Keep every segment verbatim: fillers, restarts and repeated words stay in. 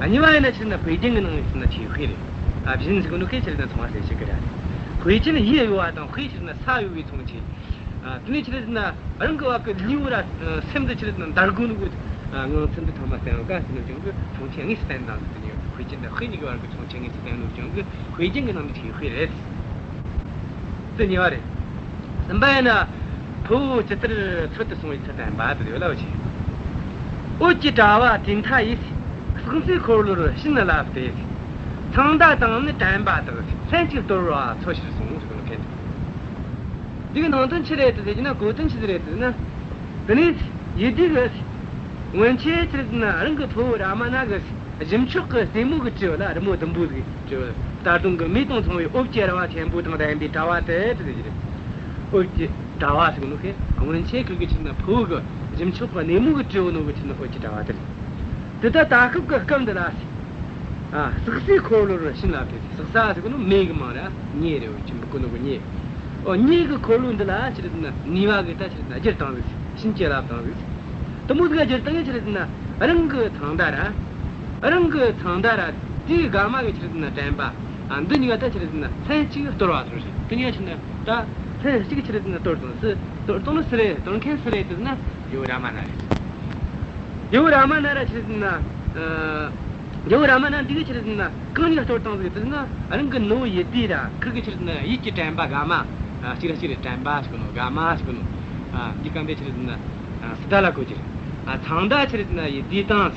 གཉིས་པ་ཡིན་ན་ཆི་རེད་ཟེར་ན་དཔེ་རྒྱན་གྱི་ནང་ནས་ཟེར་ན་ཆོས་དཔེ་རེད། ཨ། བཞིན་ཟེར་གོ་ནོ་ཁེ་ཆི་རེད་ཟེར་ན་མཚུངས་པ་གསལ་བྱེད་ཀྱི་ར་རེད། དཔེ་ཅན་ཡུལ་གཡོ་བ་དང་དཔེ་ཆི་རེད་ཟེར་ན་ས་གཡོ་བའི་མཚུངས་ཆོས། ཨ། དེ་ནས་ཆི་རེད་ཟེར་ན་རང་གི་བ་གི་ལུས་པོ་ར་སེམས་འདི་ཆི་རེད་ཟེར་ན་འདར་གོ་ནོ་གི། ཨ། ངང་ཚུལ་འདི་ཚང་མ་བསྟན་ཡོད་ཀ་ཟེར་ནོ་ཀྱང་གི་མཚུངས་ཆོས་དངོས་སུ་བསྟན་དང་ཟེར་ནི་ཡོད། དཔེ་ཅན་དང་དཔེ་གཉིས་ཀྱི་བར་གྱི་མཚུངས་ཆོས་དངོས་སུ་བསྟན་ནོ་ཀྱང་གི་དཔེ་རྒྱན་གྱི་ནང་ནས་ཆོས་དཔེ་རེད། དེ་གཉིས་པ་རེད། གསུམ་པ་ཡིན་ན། ཕུ་བོ་ཇི་ལྟར་འཚོལ་དུ་སོང་བའི་ཚུལ་བསྟན་པ་དེ་ཡོད་ལ་བ་ཆེ། འོད་ཀྱི་དྲ་བ་དུས་མཐའ་ཡིས། སྲེག་ཟའི་འཁོར་ལོར་བྱིན་བརླབས་ཏེ། ཚངས་མདའ་དང་ནི་དྲན་པ་དག་ལྷན་ཅིག་སྟོར་བ་འཚོལ་ཕྱིར་སོང་ཟེར་གོ་ནོ་ཁེ། འདི་གི་ནང་དོན་ཆི་རེད་དེ་ཟེར་གྱི་ན་གོ་དོན་ཆི་ཟིག་རེད་དེ་ཟེར་ན། དེ་ནས་ཡིད་བདེ་གི་སྔོན་ཆད་ཆི་རེད་ཟེར་ན་རང་གི་ཕུ་བོ་རཱ་མ་ན་གི་གཞུ་མཆོག་གི་རྩེ་མོ་གི་དྲི་བ་ལ་རི་མོ་ཟླུམ་པོ་ཟིག་བྲིས། ད་དུང་གི་མེ་དང་མཚུངས་པའི་འོད་ཀྱི་ར་བ་ཆེན་པོ་དང་ལྡན་པའི་དྲ་བ་དེ་དེ་ཟེར་གྱི་རེད། འོད་ཀྱི་དྲ་བ་ཟེར་གོ་ནོ་ཁེ་སྔོན་ཆད་ཁུར་གི་ཆི་རེད་ན་ཕུ་བོ་གི་གཞུ་མཆོག་གི་སྣེ་མོ་གི་དྲི་བོ་ནོ་གི་ཆི་རེད་ན་འོད་ཀྱི་དྲ་བ་དེ་རེད། དེ་ལྟར་ད་སྐབས་ཀྱི་སྐབས་འདི་ལ། ཨ། སྲེག་ཟའི་འཁོར་ལོར་བྱིན་བརླབས་ཏེ། སྲེག་ཟ་ཟེར་གོ་ནོ་མེ་གི་མིང་ར། མེ་རེད། འོ་ཆི་འབུད་གོ་ནོ་གི་མེ། འོ་མེ་གི་འཁོར་ལོ་འདི་ལ་ཆི་རེད་ན་ནུས་པ་གི་ད་ཆི་རེད་ན་སྦྱར་བཏང་ཟིག་བྱིན་གྱིས་བརླབས་བཏང་ཟིག་དེ་མོ་ཟིག་སྦྱར་བཏང་ཡང་ཆི་རེད་ན་རང་གི་ཚངས་མདའ་ར། རང་གི་ཚངས་མདའ་ར་དེའི་དགའ་མ་གི་ཆི་རེད་ན་དྲན་པ། ཨ། འདི་གཉིས་ཀ་ད་ཆི་རེད་ན་ལྷན་ཅིག་སྟོར་བ་སོང་ཟིག་དེ་གཉིས་ཀ་ཆི་རེད་ན་ད་ལྷན་ཅིག་ཆི་རེད་ན་སྟོར་བཏང་ཟིག་སྟོར་བཏང་ནི་སུ་རེད། སྟོར་མཁན་སུ་རེད་དེ་ཟེར་ན་ཇོ་བོ་རཱ་མ་ན་རེད། ཇོ་བོ་རཱ་མ་ན་ར་ཆི་རེད་ན། ཨ། ཇོ་བོ་རཱ་མ་ན་འདི་གིས་ཆི་རེད་ན་གང་ནས་སྟོར་བཏང་ཟིག་དེ་ཟེར་ན་རང་གི་ནུ་བོ་ཡིད་བདེ་ར་ཁུར་གི་ཆི་རེད་ན་ཡིད་ཀྱི་དྲན་པ་དགའ་མ། ཨ། གཅིག་ར་གཅིག་རེད། དྲན་པ་ཟེར་གོ་ནོ། དགའ་མ་ཟེར་གོ་ནོ། ཨ། འདི་སྐབས་འདི་ཆི་རེད་ན། ཨ། སཱི་ཏཱ་ལ་གོ་རྒྱུ་རེད། ཨ། ཚངས་མདའ་ཆི་རེད་ན་ཡིད་བདེ་དང་།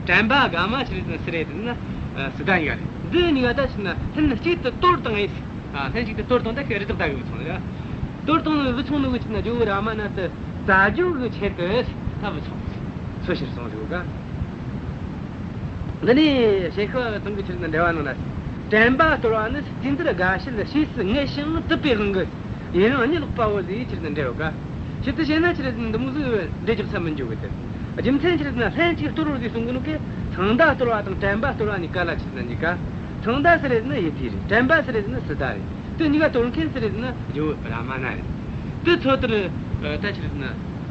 དྲན་པ་དགའ་མ་ཆི་རེད་ན་སུ་རེད་དེ་ཟེར་ན། ཨ། སཱི་ཏཱ་གཉིས་ཀ་རེད། འདི་གཉིས་ཀ་ད་ཆི་རེད་ན་ལྷན་ཅིག་ཏུ་སྟོར་བཏང་ངེ་ཟིག་ཨ། ལྷན་ཅིག་ཏུ་སྟོར་བཏང་། ད་ཁེ་རི་དྭགས་བདའ་གི་བུད་སོང་ཟིག་སྟོར་བཏང་ནི་བུད་སོང་ནོ་གི་ཆི་རེད་ན་ཇོ་བོ་རཱ་མ་ན་དེ་བཙལ་རྒྱུ་གི་ཆེད་དུ་ད་བུད་སོང་ཟིག་འཚོལ་ཕྱིར་སོང་ཟིག་ག་འདི་ནས་ཞལ་ཤུལ་བ་དང་གི་ཆི་རེད་ན་འགྲེལ་བ་ནང་ན། དྲན་པ་སྟོར་བ་ནི་དུས་འདིར་དགའ་བྱེད་ཕྱིས་སུ་ངལ་ཞིང་དུབ་པའི་དབང་གིས། ཡུན་རིང་གཉིད་ལོག་པ་བོ་ཟེར་ཆི་རེད་ན་འགྲེལ་ཡོད་ཀ་ཆི་རེད་ཟེར་ན་ཆི་རེད་ཟེར་ན་འདི་མོ་ཟིག་འགྲེལ་རྒྱག་ས་མི་འཇུག་གི་དེ། རྒྱུ་མཚན་ཆི་རེད་ཟེར་ན་ལྷན་ཅིག་སྟོར་རོ་ཟེར་གསུང་གི་ནོ་གི། ཚངས་མདའ་སྟོར་བ་དང་དྲན་པ་སྟོར་བ་གཉིས་ཀ་ལ་ཆི་རེད་ཟེར་ན་གཉིས་ཀ། ཚངས་མདའ་སུ་རེད་ཟེར་ན་ཡིད་བདེ་རེད། དྲན་པ་སུ་རེད་ཟེར་ན་སཱི་ཏཱ་རེད། དེ་གཉིས་ཀ་སྟོར་མཁན་སུ་རེད་ཟེར་ན་ཇོ་བོ་རཱ་མ་ན་རེད། དེ་འཚོལ་དུ་ད་ཆི་རེད་ཟེར་ན།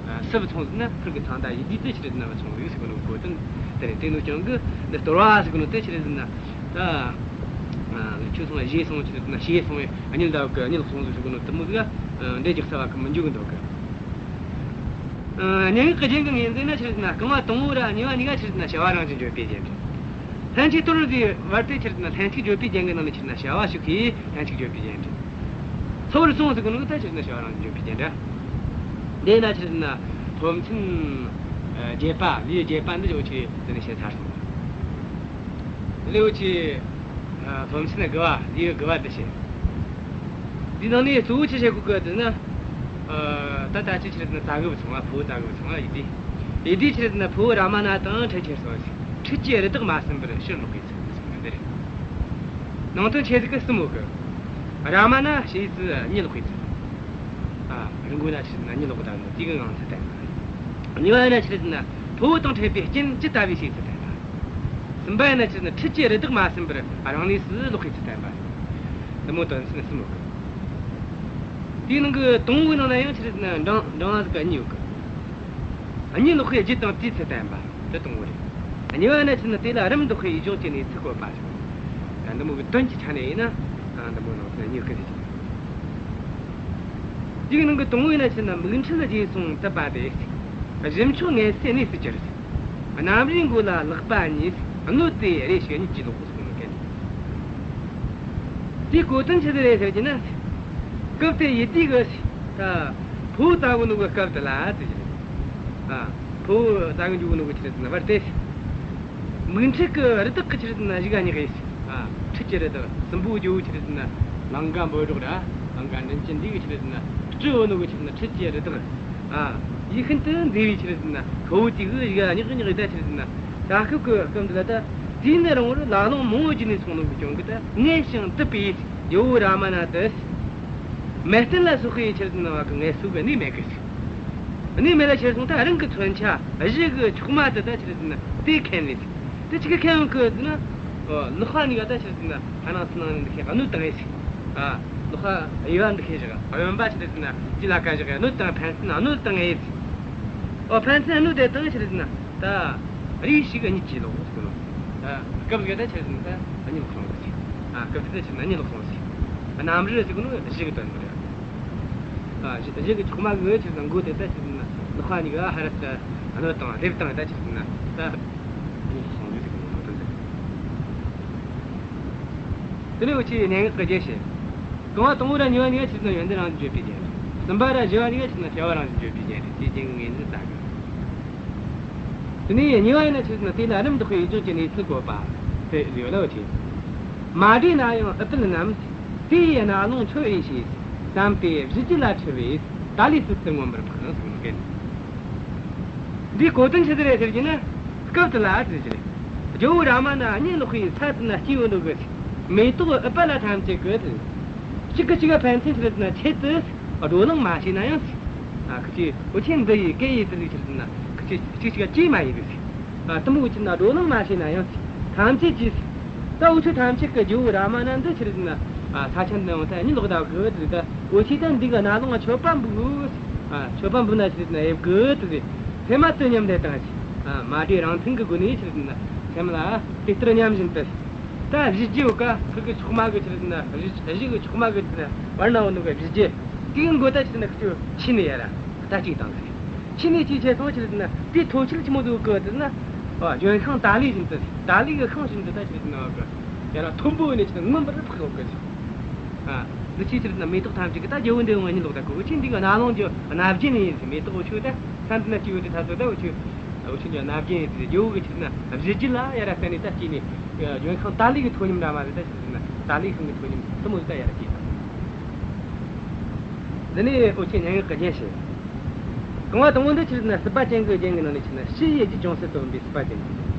ཨ། སུ་བུད་སོང་ཟེར་ན་ཁུར་གི་ཚངས་མདའ་ཡིད་བདེ་དེ་ཆི་རེད་ཟེར་ན་བུད་སོང་ཟིག་ཟེར་གོ་ནོ་གོ་དོན་དེ་རེད། དེ་ནོ་ཀྱང་གི་འདི་སྟོར་བ་ཟེར་གོ་ནོ་དེ་ཆི་རེད་ཟེར་ན། ད། ཨ། ཁྱོད་སོང་བ་བཞེས་སོང་ཆི་རེད་ཟེར་ན་བཞེས་སོང་བས་གཉིད་ལྡབ་གི་གཉིད་ལོག་སོང་ཟིག་ཟེར་གོ་ནོ་དེ་མོ་ཟིག་ག་འགྲེལ་རྒྱག་ས་བ་གི་མི་འཇུག་གི་འདུག་གི། ཨ། སྙན་ངག་གི་རྒྱན་གི་ངོས་འཛིན་ན་ཆི་རེད་ཟེར་ན་རྐང་བ་དང་པོ་ར་གཉིས་པ་གཉིས་ཀ་ཆི་རེད་ཟེར་ན་བྱ་བ་རང་བཞིན་བརྗོད་པའི་རྒྱན་རེད། ལྷན་ཅིག་སྟོར་རོ་ཟེར་བར་དེ་ཆི་རེད་ཟེར་ན་ལྷན་ཅིག་བརྗོད་པའི་རྒྱན་གི་ནང་ནས་ཆི་རེད་ཟེར་ན་བྱ་བ་ཞིག་གིས་ལྷན་ཅིག་བརྗོད་པའི་རྒྱན་རེད། འཚོལ་བར་སོང་ཟེར་གོ་ནོ་གི་ད་ཆི་རེད་ཟེར་ན་བྱ་བ་རང་བཞིན་བརྗོད་པའི་རྒྱན་རེད། དེས་ན་ཆི་རེད་ཟེར་ན་སློབ་ཚན། ཨ། བརྒྱད་པ། ལེའུ་བརྒྱད་པ་འདི་ཇོ་བོ་ཆི་རེད་དེ་ནས་བཤད་ཚར་སོང་། ལེའུ་ཆི། ཨ། སློབ་ཚན་དགུ་བ། ལེའུ་དགུ་བ་འདི་བཤད། འདིའི་ནང་ནས་གཙོ་བོ་ཆི་བཤད་གོ་གི་ཟེར་ན། ཨ། ད་ལྟ་ཆི་ཆི་རེད་ཟེར་ན་བཙལ་གི་བུད་སོང་བ། ཕུ་བོ་བཙལ་གི་བུད་སོང་བ་ཡིད་བདེ། ཡིད་བདེ་ཆི་རེད་ཟེར་ན་ཕུ་བོ་རཱ་མ་ན་དང་འཕྲད་ཕྱིར་སོང་ཞིང་། འཕྲུལ་གྱི་རི་དྭགས་མ་ཟིན་པར་ཕྱིར་ལོག་གི་ཚུལ་གསུངས་པ་འདི་རེད། ནང་དོན་ཆེ་ཟིག་གི་གསུམ་ཡོད་གི། རཱ་མ་ན་བྱས་ཙི་གཉིད་ལོག་གི་ཚུལ། ཨ། རི་མགོ་ན་ཆི་རེད་ཟེར་ན་གཉིད་ལོག་གི་ད་ནི་དེ་གི་ངང་ཚུལ་བསྟན་པ་རེད། གཉིས་པ་ཡིན་ན་ཆི་རེད་ཟེར་ན་ཕུ་བོ་དང་འཕྲད་པའི་རྐྱེན་ཇི་ལྟ་བུའི་བྱས་ཚུལ་བསྟན་པ། གསུམ་པ་ཡིན་ན་ཆི་རེད་ཟེར་ན་འཕྲུལ་གྱི་རི་དྭགས་མ་ཟིན་པར་རང་གནས་སུ་ལོག་གི་ཚུལ་བསྟན་པ་རེད། འདི་མོ་དོན་ཚན་གསུམ་ཡོད་གི། དེའི་ནང་གི་དང་པོའི་ནང་ན་ཡང་ཆི་རེད་ཟེར་ན་འབྲིང་འབྲིང་བ་ཟིག་ག་གཉིས་ཡོད་གི། གཉིད་ལོག་པའི་རྒྱུ་དང་དེའི་ཚུལ་བསྟན་པ། དེ་དང་པོ་རེད། གཉིས་པ་ནི་ཆི་རེད་ཟེར་ན་དེ་ལ་རིམ་འདོགས་པའི་ཡུལ་ལྗོངས་ཀྱི་གནས་ཚུལ་བཀོད་པ་རེད། ད་འདི་མོ་གི་དོན་གྱི་ཆ་ནས་ཡིན་ན། ཨ། འདི་མོ་ནང་དོན་གཉིས་ཀ་རེད། དེའི་ནང་གི་དང་པོ་ཡིན་ན་ཆི་རེད་ཟེར་ན་མིག་འཕྲུལ་རྗེས་སོང་དུབ་པ་དེ། གཞུ་མཆོག་ངལ་གསོའི་གནས་སུ་གྱུར། གནམ་རུའི་མགོ་ལ་ལག་པ་གཉིས། གནོད་དེ་རེ་ཞིག་གཉིད་ཀྱིས་ལོག་གསུངས་ནོ་གན། དེའི་གོ་དོན་ཆི་ཟིག་རེད་ཟེར་གྱི་ན། སྐབས་དེར་ཡིད་བདེ་གིས་ད་ཕུ་བོ་བཙལ་གོ་ནོ་གི་སྐབས་དེ་ལ་ཟེར་གྱི་རེད། ཨ། ཕུ་བོ་བཙལ་གི་འགྱོ་གོ་ནོ་གི་ཆི་རེད་ཟེར་ན་བར་དེ། མིག་འཕྲུལ་གྱི་རི་དྭགས་ཀྱིས་ཆི་རེད་ཟེར་ན་གཞུ་ག་བསྙེགས་ཡས། ཨ། འཕྲུལ་གྱི་རི་དྭགས་སྲིན་པོ་རྒྱལ་པོ་ཆི་རེད་ཟེར་ན་ལང་ཀ་འབོད་སྒྲོག་ར། ལང་ཀ་མགྲིན་བཅུ་འདི་གིས་ཆི་རེད་ཟེར་ན་སྤྲུལ་གོ་ནོ་གི་ཆི་རེད་ཟེར་ན་འཕྲུལ་གྱི་རི་དྭགས། ཨ། ཡིད་ཤིན་ཏུ་མཛེས་པའི་ཆི་རེད་ཟེར་ན་ཁོ་བོ་དེ་གིས་གཞུ་ག་བསྙེགས་བསྙེགས་ཡས་ད་ཆི་རེད་ཟེར་ན། ད་སྐབས་ཀྱི་སྐབས་འདི་ལ་ད་དུས་ནས་རིང་བོར་ལ་ལུང་མང་བོ་བརྒྱུད་ནས་སོང་ནོ་གི་རྐྱེན་གིས་ད་ངལ་ཞིང་དུབ་པའི་ཇོ་བོ་རཱ་མ་ན་དེ། མལ་སྟན་ལ་སོགས་པའི་ཆི་རེད་ཟེར་ན་བ་གི་ངལ་གསོ་གི་གནས་མེད་གི། གནས་མེད་ལ་ཕྱིར་སོང་ད་རང་གི་མཚོན་ཆ་གཞུ་གི་མཆོག་མ་དེ་ད་ཆི་རེད་ཟེར་ན་དེ་ཁྱེར་ནས། དེ་ཆི་གིས་ཁྱེར་ཡོང་གི་ཟེར་ན། ལག་པ་གཉིས་ཀ་ད་ཆི་རེད་ཟེར་ན་ཕར་ནང་ཚུར་ནང་འདི་ཁྱེར་གནོད་བཏང་ཡས་ཟིག་ཨ། ལག་པ་གཡས་པ་འདི་ཁྱེར་བཞག་གཡོན་པ་ཆི་རེད་ཟེར་ན་དེ་ལ་ཀ་བཞག་གནོད་བཏང་། ཕན་ཚུན་གནོད་བཏང་ཡས་ཟིག་ཨོ། ཕན་ཚུན་གནོད་དེ་བཏང་ཆི་རེད་ཟེར་ན་ད་རེ་ཞིག་གཉིད་ཀྱིས་ལོག་ཟེར་གོ་ནོ། ཨ། སྐབས་ཟིག་ད་ཆི་ཟེར་ན་ད་གཉིད་ལོག་སོང་ཟིག་ཨ། སྐབས་ཟིག་ད་ཆི་ཟེར་ན་གཉིད་ལོག་སོང་ཟིག་རྣམ་རིག་ཟེར་གོ་ནོ་གཞི་གི་དོན་རེད། ཨ། གཞི་གཞི་གི་མཆོག་མ་གི་ཆི་ཟེར་ན་མགོ་དེ་ད་ཆི་ཟེར་ན་ལག་པ་གཉིས་ཀ་ཧ་ར་ད་གནོན་བཏང་ལེབ་བཏང་ད་ཆི་ཟེར་ན་ད་གཉིད་ལོག་སོང་ཟིག་ཟེར་གོ་ནོ་དོན་དེ། དེ་ནས་འུ་ཆོས་སྙན་ངག་གི་རྒྱན་བཤད། རྐང་བ་དང་པོ་ར་གཉིས་པ་གཉིས་ཀ་ཆི་ཟེར་ན་ཡོན་ཏན་རང་བཞིན་བརྗོད་པའི་རྒྱན་རེད། གསུམ་པ་ར་བཞི་བ་གཉིས་ཀ་ཆི་ཟེར་ན་བྱ་བ་རང་བཞིན་བརྗོད་པའི་རྒྱན་རེད། དེའི་རྒྱན་གྱི་ངོས་འཛིན་ལྟ་དགོས། དེ་ནས་གཉིས་པ་ཡིན་ན་ཆི་ཟེར་ན་དེ་ལ་རིམ་འདོགས་པའི་ཡུལ་ལྗོངས་ཀྱི་གནས་ཚུལ་བཀོད་པ་དེ་ཡོད་ལ་འུ་ཆོས། མ་བསྒྲིགས་ན་ཡང་ཨུཏྤལ་རྣམས། དེ་ཡི་རྣ་ལུང་ཁྱོད་ཨེ་ཤེས། བསམ་སྟེ་གཞུ་རྒྱུད་ལ་འཁྲུལ་བས། ད་ལོའི་སྲིད་དུ་མངོན་པར་འཕགས་གསུངས་མཁན། འདིའི་གོ་དོན་ཆི་ཟིག་རེད་ཟེར་གྱི་ན། སྐབས་དེ་ལ་ཟེར་གྱི་རེད། ཇོ་བོ་རཱ་མ་ན་གཉིད་ལོག་པའི་ཚལ་དེ་ན་སྐྱེས་ཡོད་འདུག་གི། མེ་ཏོག་ཨུཏྤ་ལ་ཐམས་ཅད་གི། གཅིག་གིས་གཅིག་ལ་ཕན་ཚུན་ཆི་ཟེར་ན་ཆེད་དུ་བགྲོ་གླེང་མ་བྱས་ན་ཡང་། ཨ། ཁི་ཆོས་འུ་ཆོས་འདི་ཡི་སྐད་ཡིག་དེ་ལས་ཆི་ཟེར་ན་ཁི་ཆོས་གཅིག་གཅིག་ག་གྲོས་མ་ཡིན་གི། ཨ། དེ་མོ་གི་ཆི་ཟེར་ན་བགྲོ་གླེང་མ་བྱས་ན་ཡང་། ཐམས་ཅད་ཀྱིས། ད་འུ་ཆོ་ཐམས་ཅད་ཀྱི་ཇོ་བོ་རཱ་མ་ན་འདི་ཆི་ཟེར་ན། ཨ། ས་ཆ་འདི་ཡང་ད་གཉིད་ལོག་ད་གི་དེ་ད་འུ་ཆོས་ད་འདི་གི་རྣ་ལུང་ང་མཆོད་པ་འབུལ་གི། ཨ། མཆོད་པ་འབུལ་ན་ཆི་ཟེར་ན་ཡེབ་གི་དེ། སེམས་མ་དུ་མཉམ་ལས་བཏང་ཞིག་ཨ། མ་བསྒྲིགས་རང་མཐུན་གྱི་སྒོ་ནས་ཆི་ཟེར་ན་སེམས་ལ་དེ་ལྟར་མཉམ་བཞིན་དུ། ད་གཞུ་རྒྱུད་ཀ་ཁུ་གི་མཆོག་མ་གི་ཆི་ཟེར་ན་གཞུ་གཞུ་གི་མཆོག་མ་གི་ཆི་ཟེར་ན་བར་ན་འོ་ནུ་གི་གཞུ་རྒྱུད་དེའི་མགོ་ད་ཆི་ཟེར་ན་ཁི་ཆོས་ཆུ་ནས་ཡར་ར་ད་གཅིག་བཏང་ཟིག་ཆུ་ནས་གཅིག་བྱས་སོང་ཆི་ཟེར་ན་དེའི་མཐོ་ཁྱད་ཆི་མོ་འདུག་གི་ཟེར་ན། ཨ། ལྗོན་ཤིང་ཏཱ་ལའི་བཞིན་དུ་ཏཱ་ལའི་གི་ཤིང་བཞིན་དུ་ད་ཆི་ཟེར་ན་བ་གི་ཡར་ར་མཐོན་པོ་ནས་ཆི་ཟེར་ན་མངོན་པར་འཕགས་ཡོད་གི་ཟེར། ཨ། འདི་ཆོས་ཆི་ཟེར་ན་མེ་ཏོག་ཐམས་ཅད་ཀྱི་ད་རྒྱལ་པོ་འདི་ཡོང་ངེ་ལོག་ད་གོ་ཆེ་འདི་གི་རྣ་ལུང་གི་རྣ་རྒྱན་ཡིན་ཟེར། མེ་ཏོག་འུ་ཆོ་ད་ས་འདི་ན་སྐྱེས་ཡོད་དེ་ད་ཚོ་ད་འུ་ཆོ། འུ་ཆོ་འདི་རྣ་རྒྱན་ཡིན་ཟེར། རྒྱལ་པོ་གི་ཆི་ཟེར་ན་གཞུ་རྒྱུད་ལ་ཡར་ར་བརྟེན་ནས་ད་སྐྱེས་ནས། ལྗོན་ཤིང་ཏཱ་ལའི་གི་མཐོ་ཉམས་ར་མ་རེད། ད་ཆི་ཟེར་ན་ཏཱ་ལའི་ཤིང་གི་མཐོ་ཉམས་དེ་མོ་ཟིག་ད་ཡར་ར་སྐྱེས་ད། འདི་ནས་འུ་ཆོས་སྙན་ངག་གི་རྒྱན་བཤད། རྐང་བ་དང་པོ་འདི་ཆི་ཟེར་ན་སྲིད་པ་ཅན་གྱི་རྒྱན་གྱི་ནང་ནས་ཆི་ཟེར་ན་ཕྱི་ཡི་རྒྱུད་ཅུང་ཟད་སྟོན་པའི་སྲིད་པ་ཅན་གྱི་རྒྱན།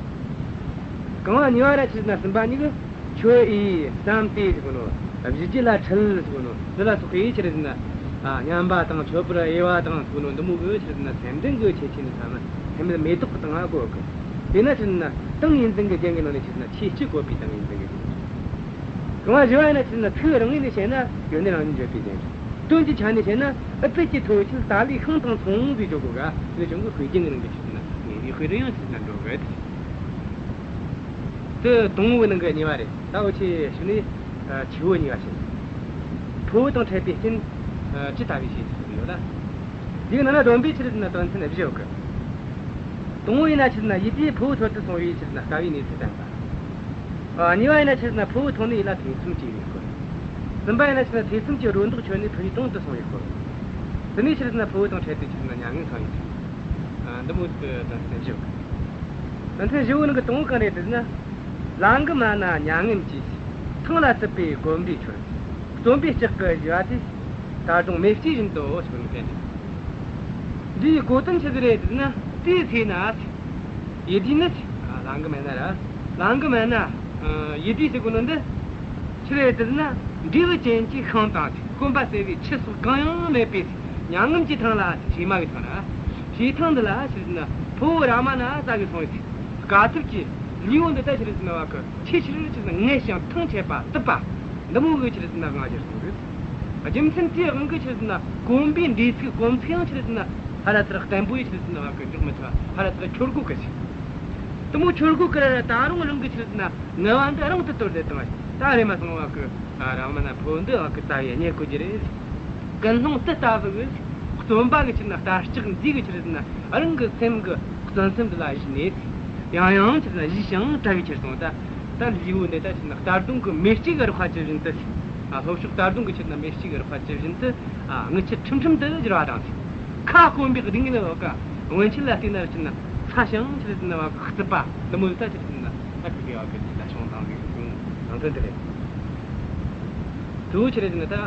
རྐང་བ་གཉིས་པ་ར་ཆི་ཟེར་ན་གསུམ་པ་གཉིས་ཀྱིས། ཁྱོད་ཨེ་བསམ་སྟེ་ཟེར་གོ་ནོ། གཞུ་རྒྱུད་ལ་འཁྲུལ་ཟེར་གོ་ནོ། འདི་ལ་སོགས་པའི་ཆི་ཟེར་ན། ཨ། སྙམ་པ་དང་མཆོད་པར་འོས་པ་དང་ཟེར་གོ་ནོ། འདི་མོ་གི་ཆི་ཟེར་ན་སེམས་ལྡན་གྱི་ཆོས་ཅན་ནི་ཐ་མ་སེམས་མེད་མེ་ཏོག་གི་སྟེང་ང་བཀོད་གི། དེས་ན་ཆི་ཟེར་ན་ཏིང་ངེ་འཛིན་གྱི་རྒྱན་གྱི་ནང་ནས་ཆི་ཟེར་ན་ཆོས་སྤྱི་བཀོད་པའི་ཏིང་ངེ་འཛིན་གྱི་རྒྱན། རྐང་བ་བཞི་བ་ཡིན་ན་ཆི་ཟེར་ན་ཚིག་རང་ངོས་ནས་བཤད་ན་ཡོན་ཏན་རང་བཞིན་བརྗོད་པའི་རྒྱན། དོན་གྱི་ཆ་ནས་བཤད་ན་ཨུཏྤལ་གྱི་མཐོ་ཁྱད་ཏཱ་ལའི་ཤིང་དང་མཚུངས་ཟེར་བརྗོད་གོ་ག། དེ་ལས་བྱུང་གི་དཔེ་རྒྱན་གྱི་ནང་གི་ཆི་ཟེར་ན་ངེས་པའི་དཔེ་རུ་ཡང་ཆི་ཟེར་ན་འགྲོ་གི། དེ་དང་པོའི་ནང་གི་གཉིས་པ་རེད། ད་འུ་ཆོས་གཞུག་ནས་ཆེ་བོ་གཉིས་པ་བཤད། ཕུ་བོ་དང་འཕྲད་པའི་རྐྱེན་ཇི་ལྟ་བུའི་ཞེས་ཟེར་ཡོད་ལ། འདིའི་ནང་ན་བསྡོམས་པས་ཆི་ཟེར་ན་དོན་ཚན་བཞི་ཡོད་གི། དང་པོ་ཡིན་ན་ཆི་ཟེར་ན་ཡིད་བསྡུས་ཕུ་བོ་འཚོལ་དུ་སོང་བའི་ཆི་ཟེར་ན་དཀའ་བའི་གནས་ཚུལ་བསྟན་པ། ཨ། གཉིས་པ་ཡིན་ན་ཆི་ཟེར་ན་ཕུ་བོ་མཐོང་ནས་ཡིད་ལ་ཐེ་ཚོམ་སྐྱེ་བའི་སྐོར། གསུམ་པ་ཡིན་ན་ཆི་ཟེར་ན་ཐེ་ཚོམ་གྱི་སྒྲོ་འདོགས་ཆོད་ནས་ཕུ་བོའི་དྲུང་དུ་སོང་བའི་སྐོར། དེ་ནས་ཆི་ཟེར་ན་ཕུ་བོ་དང་འཕྲད་དེ་ཆི་ཟེར་ན་མྱ་ངན་སངས་ཡོད་ཚུལ། ཨ། འདི་མོ་དོན་ཚན་བཞི། དོན་ཚན་བཞི་བོ་ནང་གི་དང་པོ་གང་རེད་ཟེར་ན། ལང་གི་མ་ན་མྱ་ངམ་གྱིས། ཐང་ལ་བཙུད་པའི་གོམ་པའི་ཁྱོར། རྩོམ་པའི་ལྕག་གིས་གཞུ་བ་དེ། ད་དུང་མེ་ལྕེ་བཞིན་དུ་ཟེར་བ་ནི་བསྟན་ཏེ། འདིའི་གོ་དོན་ཆི་ཟིག་རེད་ཟེར་ན། དེའི་ཚེ་ན། ཡིད་བསྡུས་ནི། ཨ། ལང་གི་མ་ན་ར། ལང་གི་མ་ན། ཨ། ཡིད་བསྡུས་ཟེར་གོ་ནོ་འདི། ཆི་རེད་ཟེར་ན། འབྲས་བུ་ཅན་གྱི་ཤིང་དང་། སྐོམ་པ་སེལ་བའི་ཆུ་སོགས་གང་ཡང་མེད་པའི་མྱ་ངམ་གྱི་ཐང་ལ། བྱེ་མ་གི་ཐང་ལ། བྱེ་ཐང་འདི་ལ་ཆི་ཟེར་ན་ཕུ་བོ་རཱ་མ་ན་ཙ་གི་སོང་བའི་དཀའ་ཐུབ་ཀྱི་ལུས་པོ་འདི་ད་ཆི་ཟེར་ན་བ་གི་ཆེས་ཆེར་ཆི་ཟེར་ན་ངལ་ཞིང་ཐང་ཆད་པ་དུབ་པ། འདི་མོ་གི་ཆི་ཟེར་ན་དབང་སྒྱུར་སོང་གི། རྒྱུ་མཚན་དེའི་དབང་གིས་ཆི་ཟེར་ན་གོམ་པའི་འདྲེས་ཚིག་གོམ་ཚིག་ཡང་ཆི་ཟེར་ན་ཧ་ར་ཙི་ར་བརྟན་པོ་ཡི་ཆི་ཟེར་ན་བ་གི་འཇོག་མི་ཐུབ་པ། ཧ་ར་ཙི་ར་འཁྱོར་གོ་གི་ཟེར། དེ་མོ་འཁྱོར་གོ་གི་ར་ད་རུང་རང་གི་ཆི་ཟེར་ན་ངལ་བ་འདི་རང་དུ་དོར་ཏེ་བཏང་བ། ད་རེམ་མ་སོང་བ་གི། ཨ། རཱ་མ་ན་ཕུ་བོ་འདི་བ་གི་རྩ་བའི་གཉེར་དགོས་རྒྱུ་རེད། ཀུན་སློང་དེ་ལྟ་བུ་གི་རྩོམ་པ་གི་ཆི་ཟེར་ན་ལྟ་ལྕག་འདི་གི་ཆི་ཟེར་ན་རང་གི་སེམས་གི་བརྩོན་སེམས་འདི་ལ་གཞི་ནས། ཡང་ཡང་ཆི་ཟེར་ན་གཞི་ཞིང་བཀྲ་བའི་ཕྱིར་སོང་། ད་ད་ལུས་པོ་འདི་ད་ཆི་ཟེར་ན་རྟ་གདོང་གི་མེ་ལྕེ་གི་རེག་པ་ཇི་བཞིན་དུ། ཨ། ལྷོ་ཕྱོགས་རྟ་གདོང་གི་ཆི་ཟེར་ན་མེ་ལྕེ་གི་རེག་པ་ཇི་བཞིན་དུ། ཨ། རྔུལ་ཆུ་ཁྲིམ་ཁྲིམ་དུ་འགྱུར་བ་དང་། ཁ་སྐོམ་པའི་གདིང་ནི་བ་གི་སྔོན་ཆད་ལ་བལྟས་ན་ཆི་ཟེར་ན་ཚ་ཞིང་ཆི་ཟེར་ན་བ་གི་རྩུབ་པ། འདི་མོ་ད་ཆི་ཟེར་ན་ད་གི་དགེ་བ་གི་ལ་ཤོང་དང་གི་ནང་དོན་དེ་རེད། དུ་ཆི་རེད་ཟེར་ན་ད། ཨ།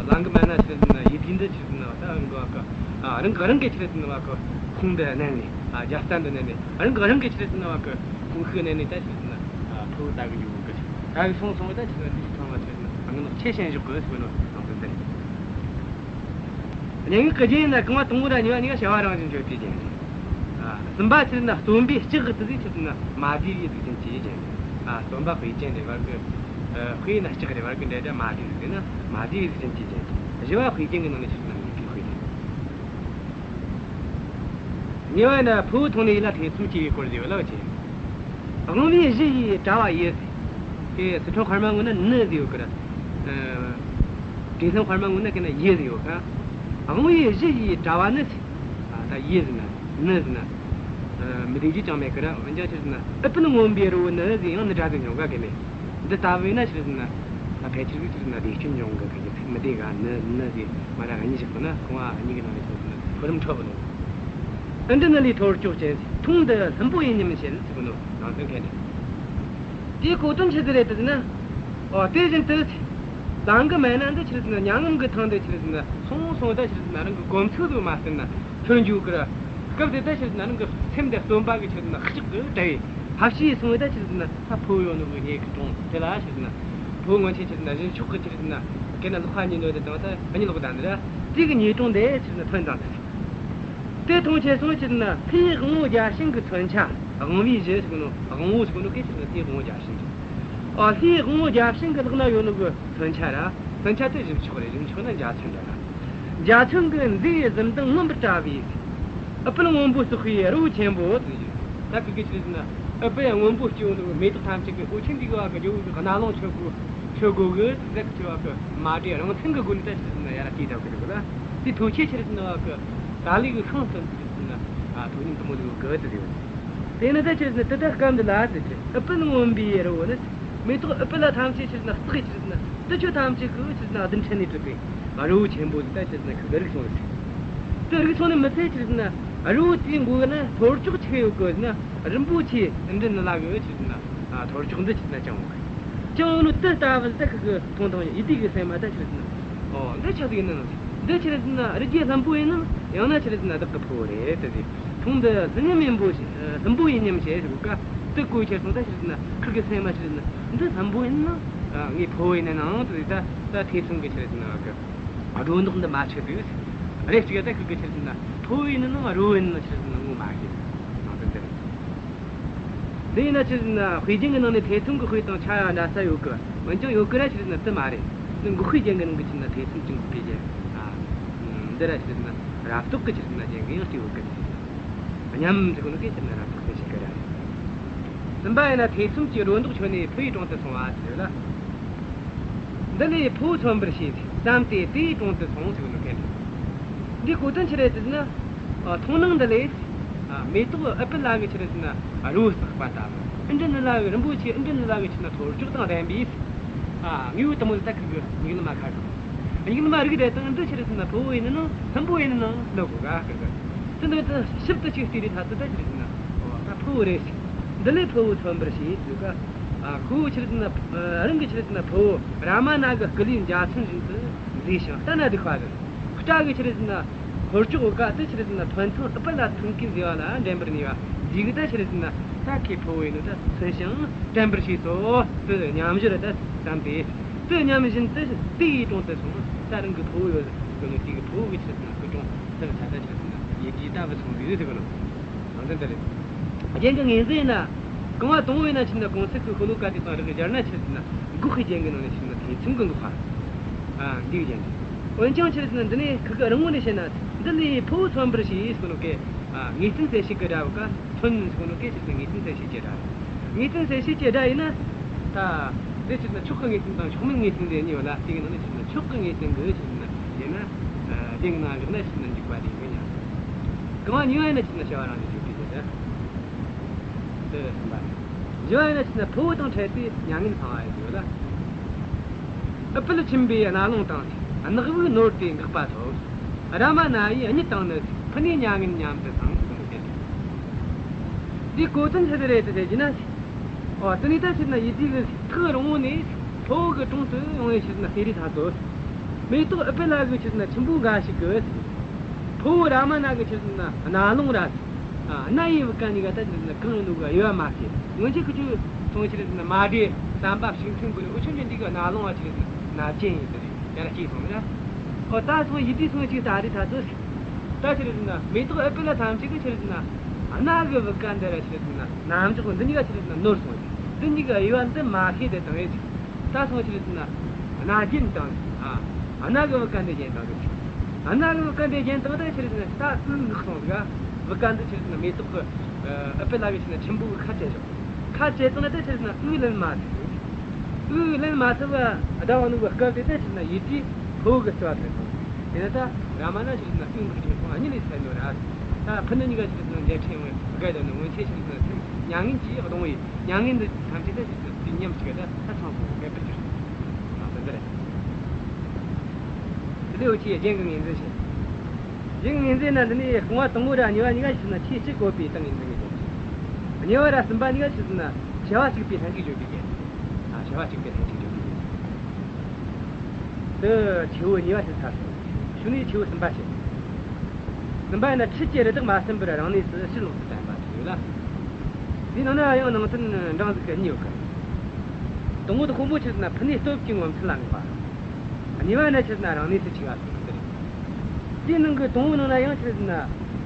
ལང་གི་མ་ན་ཆི་རེད་ཟེར་ན་ཡིད་བསྡུས་འདི་ཆི་རེད་ཟེར་ན་ད་རང་གི་བ་གི། ཨ། རང་གི་རང་གི་ཆི་རེད་ཟེར་ན་བ་གི་ཁོང་དུ་གནས་ནས། ཨ། རྒྱལ་བསྟན་དུ་གནས་ནས། རང་གི་རང་གི་ཆི་རེད་ཟེར་ན་བ་གི་ཁོང་ཤུགས་གནས་ནས་ད་ཆི་རེད་ཟེར་ན། ཨ། ཕུ་བོ་ལྟ་གི་ཡོད་གི། ད་གི་སོང་སོང་བ་ད་ཆི་རེད་ཟེར་ན་འདི་ཚང་མ་ཆི་རེད་ཟེར་ན་ངན་ལོག་ཆེ་ཞན་བཞག་གི་ཟེར་ནོ་ནང་དོན་དེ་རེད། སྙན་ངག་གི་རྒྱན་ཡིན་ན་རྐང་བ་དང་པོ་ར་གཉིས་པ་གཉིས་ཀ་བྱ་བ་རང་བཞིན་བརྗོད་པའི་རྒྱན་རེད། ཨ། གསུམ་པ་ཆི་རེད་ཟེར་ན་རྩོམ་པའི་ལྕག་གི་དེ་ཟིག་ཆི་རེད་ཟེར་ན་མ་བསྡུས་པའི་གཟུགས་ཅན་གྱི་རྒྱན་རེད། ཨ། རྩོམ་པ་དཔེ་ཅན་རེད་བར་གི། ཨ། དཔེ་ན་ལྕག་རེད་བར་གི་འདྲ་འདྲ་མ་བསྡུས་ཟེར་ན་མ་བསྡུས་པའི་གཟུགས་ཅན་གྱི་རྒྱན་རེད། བཞི་བ་དཔེ་རྒྱན་གྱི་ནང་ནས་ཆི་རེད་ཟེར་ན་ངེས་པའི་དཔེ་རྒྱན། གཉིས་པ་ཡིན་ན་ཕུ་བོ་མཐོང་ནས་ཡིད་ལ་ཐེ་ཚོམ་སྐྱེ་བའི་སྐོར་ཟེར་བ་ལ་བ་ཅན། དབང་པོའི་གཞུ་ཡི་དྲ་བ་ཡི། དེ་སི་ཁྲོན་དཔར་མ་ངོ་ན་ནི་ཟེར་ཡོད་གི་ར། ཨ། འབྲས་སྤུངས་དཔར་མ་ངོ་ན་གན་ན་ཡི་ཟེར་ཡོད་ག། དབང་པོའི་གཞུ་ཡི་དྲ་བ་ནི། ཨ། ད་ཡི་ཟེར་ན་ནི་ཟེར་ན། ཨ། མི་བདེ་རྒྱུ་ཅང་མེད་གི་ར། འོན་ཀྱང་ཆི་ཟེར་ན་ཨུཏྤལ་སྔོན་པོའི་རི་བོ་ནི་ཟེར་ཡང་ནི་སྒྲ་ཟིག་འབྱུང་ག་གན་ནས། འདི་ལྟ་བས་ན་ཆི་ཟེར་ན། ད་ཕལ་ཆེར་ཟིག་ཆི་ཟེར་ན་བདེ་སྐྱོན་འབྱུང་གི་གན་ནས་ཚིག་མི་བདེ་ག་ནི་ནི་ཟེར་མ་ར་གཉིས་བཞག་པ་ན་ཁོང་ཨ་གཉིས་ཀྱི་ནང་ནས་ཆི་ཟེར་ན་ཕུ་རམ་འཕྲོ་བུ་ནོ། ཨིནྡྲ་ནཱི་ལའི་ཐོར་ཅོག་ཅན། མཐོང་འདི་ལྷུན་པོ་ཡིན་སྙམ་བྱེད་ཟེར་གོ་ནོ་ནང་དོན་གན་རེད། དེའི་གོ་དོན་ཆི་ཟིག་རེད་ཟེར་ན། ཨོ། དེ་བཞིན་དུ། ལང་གི་མེད་ན་འདི་ཆི་ཟེར་ན་མྱ་ངམ་གི་ཐང་དེ་ཆི་ཟེར་ན་སོང་སོང་ད་ཆི་ཟེར་ན་རང་གི་གོམ་ཚུགས་དུ་མ་ཟིན་ན་ཐོན་འཇུག་གི་ར། སྐབས་དེ་ད་ཆི་ཟེར་ན་རང་གི་སེམས་དེ་སྟོན་པ་གི་ཆི་ཟེར་ན་ལྕགས་གི་དྲ་བས་ཕབ་བྱས་སོང་ད་ཆི་ཟེར་ན་ད་ཕོ་བོ་ཡོད་ནོ་གི་གནས་གི་དྲུང་དེ་ལ་ཆི་ཟེར་ན་ཕོ་བོ་ངོ་ཆེ་ཆི་ཟེར་ན་གཞུ་མཆོག་གི་ཆི་ཟེར་ན་གན་ན་ལོག་ཁ་གཉིས་ནོ་དེ་དང་ད་གཉིས་ལོག་ད་འདི་ར། དེ་གི་ཉེ་དྲུང་དེ་ཆི་ཟེར་ན་ཐོན་དང་དེ། དེ་མཐོང་ཆེ་སོང་ཆི་ཟེར་ན་ལྷའི་དབང་པོ་བརྒྱ་བྱིན་གྱི་མཚོན་ཆ། དབང་པོའི་གཞུ་ཟེར་གོ་ནོ་དབང་པོ་ཟེར་གོ་ནོ་གན་ཆི་ཟེར་ན་ལྷའི་དབང་པོ་བརྒྱ་བྱིན་གྱི། ཨ། ལྷའི་དབང་པོ་བརྒྱ་བྱིན་གྱི་ལག་ན་ཡོད་ནོ་གི་མཚོན་ཆ་ར། མཚོན་ཆ་དེ་གཞུ་མཆོག་རེད། གཞུ་མཆོག་ན་འཇའ་ཚོན་འདྲ་ར། འཇའ་ཚོན་གྱི་མཛེས་གཟི་མདངས་མངོན་པར་བཀྲ་བའི། ཨུཏྤལ་སྔོན་པོ་བསྲེགས་པའི་རི་བོ་ཆེན་པོ་ཟེར་གི། ད་ཁི་གི་ཆི་ཟེར་ན་ཨུཏྤལ་སྔོན་པོ་སྐྱེ་བོ་ནོ་མེ་ཏོག་ཐམས་ཅད་གི་འོད་ཆེན་འདི་གི་བ་གི་ཇོ་བོ་གི་རྣ་ལོང་ཆོད་གོ་ཆོད་གོ་གི་ཟེར་གི་ཆི་བ་གི་མ་འདྲེ་རང་མཚན་གི་སྒོ་ནས་ད་ཆི་ཟེར་ན་ཡ་ར་དེ་ལྟ་གི་རེད་གི་ལ། དེ་ཐོ་ཆེ་ཆི་ཟེར་ན་བ་གི་ད་ལི་གི་ཤིང་སྟོན་ཆི་ཟེར་ན། ཨ། ཐོ་ཉིམ་དུ་མོ་ལུ་གི་ཟེར་ཡོད། དེ་ནི་ད་ཆི་ཟེར་ན་དེ་ད་སྐབས་འདི་ལ་ཟེར་གི། ཨུཏྤལ་སྔོན་པོའི་རི་བོ་ནི། མེ་ཏོག་ཨུཏྤལ་ཐམས་ཅད་ཆི་ཟེར་ན་བསྲེགས་ཆི་ཟེར་ན་དེ་ཆོ་ཐམས་ཅད་གི་ཆི་ཟེར་ན་རྡུལ་ཕྲན་ནས་གྲུབ་པའི་རི་བོ་ཆེན་པོ་ཟིག་ད་ཆི་ཟེར་ན་ཁི་གི་རིག་སོང་ཟིག། དེ་རིག་སོང་ནི་མི་ཚད་ཆི་ཟེར་ན་རི་བོ་དེའི་མགོ་ན་ཐོར་ཅོག་ཆི་ཡོད་གི་ཟེར་ན་རིན་པོ་ཆེ་ཨིནྡྲ་ནཱི་ལ་གི་ཆི་ཟེར་ན། ཨ། ཐོར་ཅོག་འདི་ཆི་ཟེར་ན་བཅིངས་ཡོད་གི། བཅིངས་ཡོད་ནོ་དེ་ལྟ་བུ་ད་ཁི་གི་མཐོང་དང་ཡིད་བདེ་གི་སེམས་མ་ད་ཆི་ཟེར་ན། ཨོ། འདི་ཆི་ཟིག་ཡིན་ནམ། འདི་ཆི་ཟེར་ན་རི་རྒྱལ་ལྷུན་པོ་ཡིན་ནམ། ཡང་ན་ཆི་ཟེར་ན་བདག་གི་ཕུ་བོ་རེད་དེ་ཟེར། མཐོང་འདི་ལྷུན་ཡིན་མིན་པོ་ཞེས། ལྷུན་པོ་ཡིན་སྙམ་བྱེད་ཟེར་གོ་ག། དེ་གོ་ཆི་ཟེར་ན་ད་ཁི་གི་སེམས་མ་ཆི་ཟེར་ན་འདི་ལྷུན་པོ་ཡིན་ནམ། ཨ། ངའི་ཕུ་བོ་ཡིན་ནམ་དེ་ཟེར། ད་ད་ཐེ་ཚོམ་གི་ཆི་ཟེར་ན་གི་སྒྲོ་འདོགས་འདི་མ་ཆོད་དུས། རེ་གཅིག་ད་ཁི་གི་ཆི་ཟེར་ན་ཕུ་བོ་ཡིན་ནམ་རི་བོ་ཡིན་ནམ་ཆི་ཟེར་ན་ངོ་མ་ཤེས། ནང་དོན་འདི་རེད། འདི་ཡིན་ན་ཆི་ཟེར་ན་དཔེ་རྒྱན་གྱི་ནང་ནས་ཐེ་ཚོམ་གྱི་དཔེ་དང་ཆ་ཡང་འདྲ་ས་ཡོད་གི། འོན་ཀྱང་ཡོད་གི་ར་ཆི་ཟེར་ན་དེ་མ་རེད། འདི་འགོག་པའི་རྒྱན་གྱི་ནང་གི་ཆི་ཟེར་ན་ཐེ་ཚོམ་གྱི་འགོག་པའི་རྒྱན། ཨ། འདི་ར་ཆི་ཟེར་ན་རབ་རྟོག་གི་ཆི་ཟེར་ན་རྒྱན་གྱི་ཡང་སྤྲས་ཡོད་གི། སྙམ་ཟེར་གོ་ནོ་གན་ཆི་ཟེར་ན་རབ་རྟོག་གི་ཆི་གི་ར་རེད། གསུམ་པ་ཡིན་ན་ཐེ་ཚོམ་གྱི་སྒྲོ་འདོགས་ཆོད་ནས་ཕུ་བོའི་དྲུང་དུ་སོང་བ་ཟེར་ལ། འདི་ལས་ཕུ་བོ་མཚོན་པར་བྱས། བསམས་ཏེ་དེའི་དྲུང་དུ་སོང་ཟེར་གོ་ནོ་གན་རེད། འདིའི་གོ་དོན་ཆི་རེད་ཟེར་ན། ཨ། མཐོང་སྣང་འདི་ལས། ཨ། མེ་ཏོག་ཨུཏྤལ་གི་ཆི་ཟེར་ན་རི་བོ་བསྲེགས་པ་ལྟ་བུ། ཨིནྡྲ་ནཱི་ལ་གི་རིན་པོ་ཆེ་ཨིནྡྲ་ནཱི་ལ་གི་ཆི་ཟེར་ན་ཐོར་ཅོག་དང་ལྡན་པའི། ཨ། དངོས་པོ་དེ་མོ་ད་ཁི་གི་མིག་ལམ་མ་ཁ་གི། མིག་ལམ་མ་རིག་བསྡད་དང་འདི་ཆི་ཟེར་ན་ཕུ་བོ་ཡིན་ནམ་ལྷུན་པོ་ཡིན་ནམ་ལབ་གོ་ག་ཁི་གི། དེ་འདི་ད་ཞིབ་ཏུ་ཅིག་བལྟས་རེ་ཐ་ཚོ་ད་ཆི་ཟེར་ན། ཨོ། ད་ཕུ་བོ་རེད། འདི་ལས་ཕུ་བོ་མཚོན་པར་བྱས་ཟེར་ག། ཨ། ཁོ་བོ་ཆི་ཟེར་ན། ཨ། རང་གི་ཆི་ཟེར་ན་ཕུ་བོ་རཱ་མ་ན་གི་སྐུ་ལུས་འཇའ་ཚོན་བཞིན་དུ་མཛེས་ཤིང་ལྟ་ན་སྡུག་པ་རེད། སྐྲ་གི་ཆི་ཟེར་ན་ཧོར་ཅོག་ག་དེ་ཆི་ཟེར་ན་ཕུན་ཚོགས་ཨུཏྤལ་ལ་མཚོན་གྱི་མཛེས་པ་ལ་འགྲན་པར་ནུས་པ་འདི་གིས་ད་ཆི་ཟེར་ན་ད་ཁོའི་ཕུ་བོ་ཡིན་ནོ་ད་མཚོན་ཞིང་དྲན་པར་བྱས་སོ། དེ་སྙམ་བཞིན་ད་བསམས་ཏེ། དེ་སྙམ་བཞིན་དུ་དེ་ཡི་དྲུང་དུ་སོང་། ད་རང་གི་ཕུ་བོ་ཡོད་གོ་ནོ་དེ་གི་ཕུ་བོ་གི་ཆི་ཟེར་ན་སྐུ་དྲུང་དེ་ལ་ད་ད་ཆི་ཟེར་ན་ཡིད་བདེ་ལྟ་བུ་སོང་ཟིག་ཟེར་གོ་ནོ། ནང་དོན་དེ་རེད། རྒྱན་གྱི་ངོས་འཛིན་ན། རྐང་བ་དང་པོ་ཡིན་ན་ཆི་ཟེར་ན་གོང་གསལ་གྱི་ཤོ་ལོ་ཀ་དེ་དང་རིགས་སྦྱར་ན་ཆི་ཟེར་ན་འགོག་པའི་རྒྱན་གྱི་ནང་ནས་ཆི་ཟེར་ན་ཐེ་ཚོམ་གྱི་འགོག་པ། ཨ། འདིའི་རྒྱན་དེ། འོན་ཀྱང་ཆི་ཟེར་ན་འདི་ནས་ཁི་གི་རང་ངོས་ནས་བཤད་ན། འདི་ལས་ཕུ་བོ་མཚོན་པར་བྱས་ཟེར་གོ་ནོ་གན། ཨ། ངེས་བསྟན་གསལ་བྱེད་ཀྱི་སྒྲ་བོ་ག་མཚོན་ཟེར་གོ་ནོ་གན་ཆི་ཟེར་ན་ངེས་བསྟན་གསལ་བྱེད་ཀྱི་སྒྲ་རེད། ངེས་བསྟན་གསལ་བྱེད་ཀྱི་སྒྲ་ཡིན་ན། ད་དེ་ཆི་ཟེར་ན་མཆོག་གི་ངེས་བསྟན་དང་མཆོག་མིན་ངེས་བསྟན་ཟེར་གཉིས་ཡོད་ལ། དེ་གི་ནང་ནས་ཆི་ཟེར་ན་མཆོག་གི་ངེས་བསྟན་གྱི་ཆི་ཟེར་ན་ཡིན་ན། ཨ། རྒྱན་གྱི་ནང་བཞག་ན་ཆི་ཟེར་ན་འཇུག་པ་དེ་ཡིན་གི་ཉམས། རྐང་བ་གཉིས་པ་ཡིན་ན་ཆི་ཟེར་ན་བྱ་བ་རང་བཞིན་བརྗོད་པའི་རྒྱན་རེད། དེ་གསུམ་པ་རེད། བཞི་བ་ཡིན་ན་ཆི་ཟེར་ན་ཕུ་བོ་དང་འཕྲད་དེ་མྱ་ངན་སངས་པ་ཡིན་ཟེར་ལ། ཨུཏྤལ་ཆུན་པོའི་རྣ་ལོང་དང་། ནག་པོའི་ནོར་དེ་འགགས་པ་ཐོབ། རཱ་མ་ན་ཡི་གཉིད་དང་ནི། ཕུ་ནུའི་མྱ་ངན་ཉམས་སུ་སངས་ཟེར་གོ་ནོ་དེ་རེད། དེའི་གོ་དོན་ཆི་ཟིག་རེད་དེ་ཟེར་གྱི་ན། ཨོ། དེ་ནས་ད་ཆི་ཟེར་ན་ཡིད་བདེ་གི་ཐག་རིང་བོ་ནས་ཕུ་བོ་གི་དྲུང་དུ་ཡོང་བའི་ཆི་ཟེར་ན་ཟས་རིགས་ཐ་ཚོ། མེ་ཏོག་ཨུཏྤལ་གི་ཆི་ཟེར་ན་ཆུན་པོ་འགའ་ཞིག་གི། ཕུ་བོ་རཱ་མ་ན་གི་ཆི་ཟེར་ན་རྣ་ལོང་ར། ཨ། སྣ་ཡི་བུ་ག་གཉིས་ཀ་ད་ཆི་ཟེར་ན་གང་ཡིན་ནོ་གི་དབྱེ་བ་མ་ཤེས། སྔོན་ཆད་ཁི་ཆོ་སོང་ཆི་ཟེར་ན་མ་འདྲེ་བསམ་པ་ཤིང་ཕྲན་གི་ནི་འུ་ཆོ་འདྲེ་འདི་གི་རྣ་ལོང་བ་ཆི་ཟེར་ན་རྣ་རྒྱན་ཡིན་ཟེར་ཡ་ར་སྐྱེས་སོང་ན། ཨོ། ད་སོང་ཡིད་བདེ་སོང་ཅིག་ད་རེ་ད་ཚོ། ད་ཆི་ཟེར་ན་མེ་ཏོག་ཨུཏྤལ་ཐམས་ཅད་གི་ཆི་ཟེར་ན་སྣ་གི་བུ་ག་འདི་ར་ཆི་ཟེར་ན་རྣ་མཆོག་འདི་གཉིས་ཀ་ཆི་ཟེར་ན་ནོར་སོང་། འདི་གཉིས་ཀ་དབྱེ་བ་འདི་མ་ཤེས་དེ་དང་ཡོད་ཅིག། ད་སོང་ཆི་ཟེར་ན་རྣ་རྒྱན་དང་། ཨ། སྣ་གི་བུ་ག་འདི་རྒྱན་དང་ཟེར། སྣ་གི་བུ་ག་འདི་རྒྱན་དང་ད་ཆི་ཟེར་ན་ད་ཀུན་འགགས་སོང་ཟིག། བུ་ག་འདི་ཆི་ཟེར་ན་མེ་ཏོག་གི་ཨུཏྤལ་གི་ཆི་ཟེར་ན་ཆུན་པོ་གི་ཁ་བཅད་བཞག། ཁ་ ཁ་བཅད་བཏང་ན་ད་ཆི་ཟེར་ན་དབུགས་ལེན་མ་ཐུབ། དབུགས་ལེན་མ་ཐུབ་པ་ཟླ་བ་ནུབ་པའི་སྐབས་དེ་ད་ཆི་ཟེར་ན་ཡིད་དེ་ཕོ་གི་རྩ་བ་ཐུབ་སོང་། དེ་ནས་ད་རཱ་མ་ན་ཆི་ཟེར་ན་དབུགས་འབུད་ཐེངས་ཁོང་གཉིད་ལས་སད་ནོ་ར། ད་ཕུ་ནུ་གཉིས་ཀ་ཆི་ཟེར་ན་མཇལ་འཕྲད་ཡོང་བའི་སྐབས་དེ་ནི་སྔོན་ཆད་ཆི་ཟེར་ན་སེམས་མྱ་ངན་གྱིས་གདུང་བའི་མྱ་ངན་འདི་ཐམས་ཅད་ད་ཆི་ཟེར་ན་དུས་མཉམ་ཞིག་ག་ད་ད་ཚང་སོང་མེད་པར་གྱུར། ཨ་དེ་འདི་རེད། དེ་ལས་འུ་ཆོས་རྒྱན་གྱི་ངོས་འཛིན་བྱེད། རྒྱན་གྱི་ངོས་འཛིན་ན་འདི་ནས་རྐང་བ་དང་པོ་ར་གཉིས་པ་གཉིས་ཀ་ཆི་ཟེར་ན་ཆོས་སྤྱི་བཀོད་པའི་སྟེང་ངོས་འཛིན་གྱི་རྒྱན། གཉིས་པ་ར་གསུམ་པ་གཉིས་ཀ་ཆི་ཟེར་ན་བྱ་བ་གཅིག་པའི་ལྷན་ཅིག་བརྗོད་པའི་རྒྱན། ཨ་བྱ་བ་གཅིག་པའི་ལྷན་ཅིག་བརྗོད་པའི་རྒྱན། དེ་ཆེ་བོ་གཉིས་པ་ཞིག་ཚར་སོང་། གཞུག་ནས་ཆེ་བོ་གསུམ་པ་བཤད། གསུམ་པ་ཡིན་ན་འཕྲུལ་གྱི་རི་དྭགས་མ་ཟིན་པར་རང་གནས་སུ་ཕྱིར་ལོག་ཏུ་བསྟན་པ་ཞིག་ཡོད་ལ། དེའི་ནང་ན་ཡང་ནང་དོན་འབྲིང་ཟིག་གི་གཉིས་ཡོད་གི། དང་པོ་དེ་དཔོན་པོ་ཆི་ཟེར་ན་ཕུ་ནུའི་སྟོབས་ཀྱིས་ངོ་མཚར་ལ་བསྔགས་པ། གཉིས་པ་ནི་ཆི་ཟེར་ན་རང་གནས་སུ་ཆས་པ་ཟེར་རྒྱུ་རེད། དེའི་ནང་གི་དང་པོའི་ནང་ན་ཡང་ཆི་ཟེར་ན།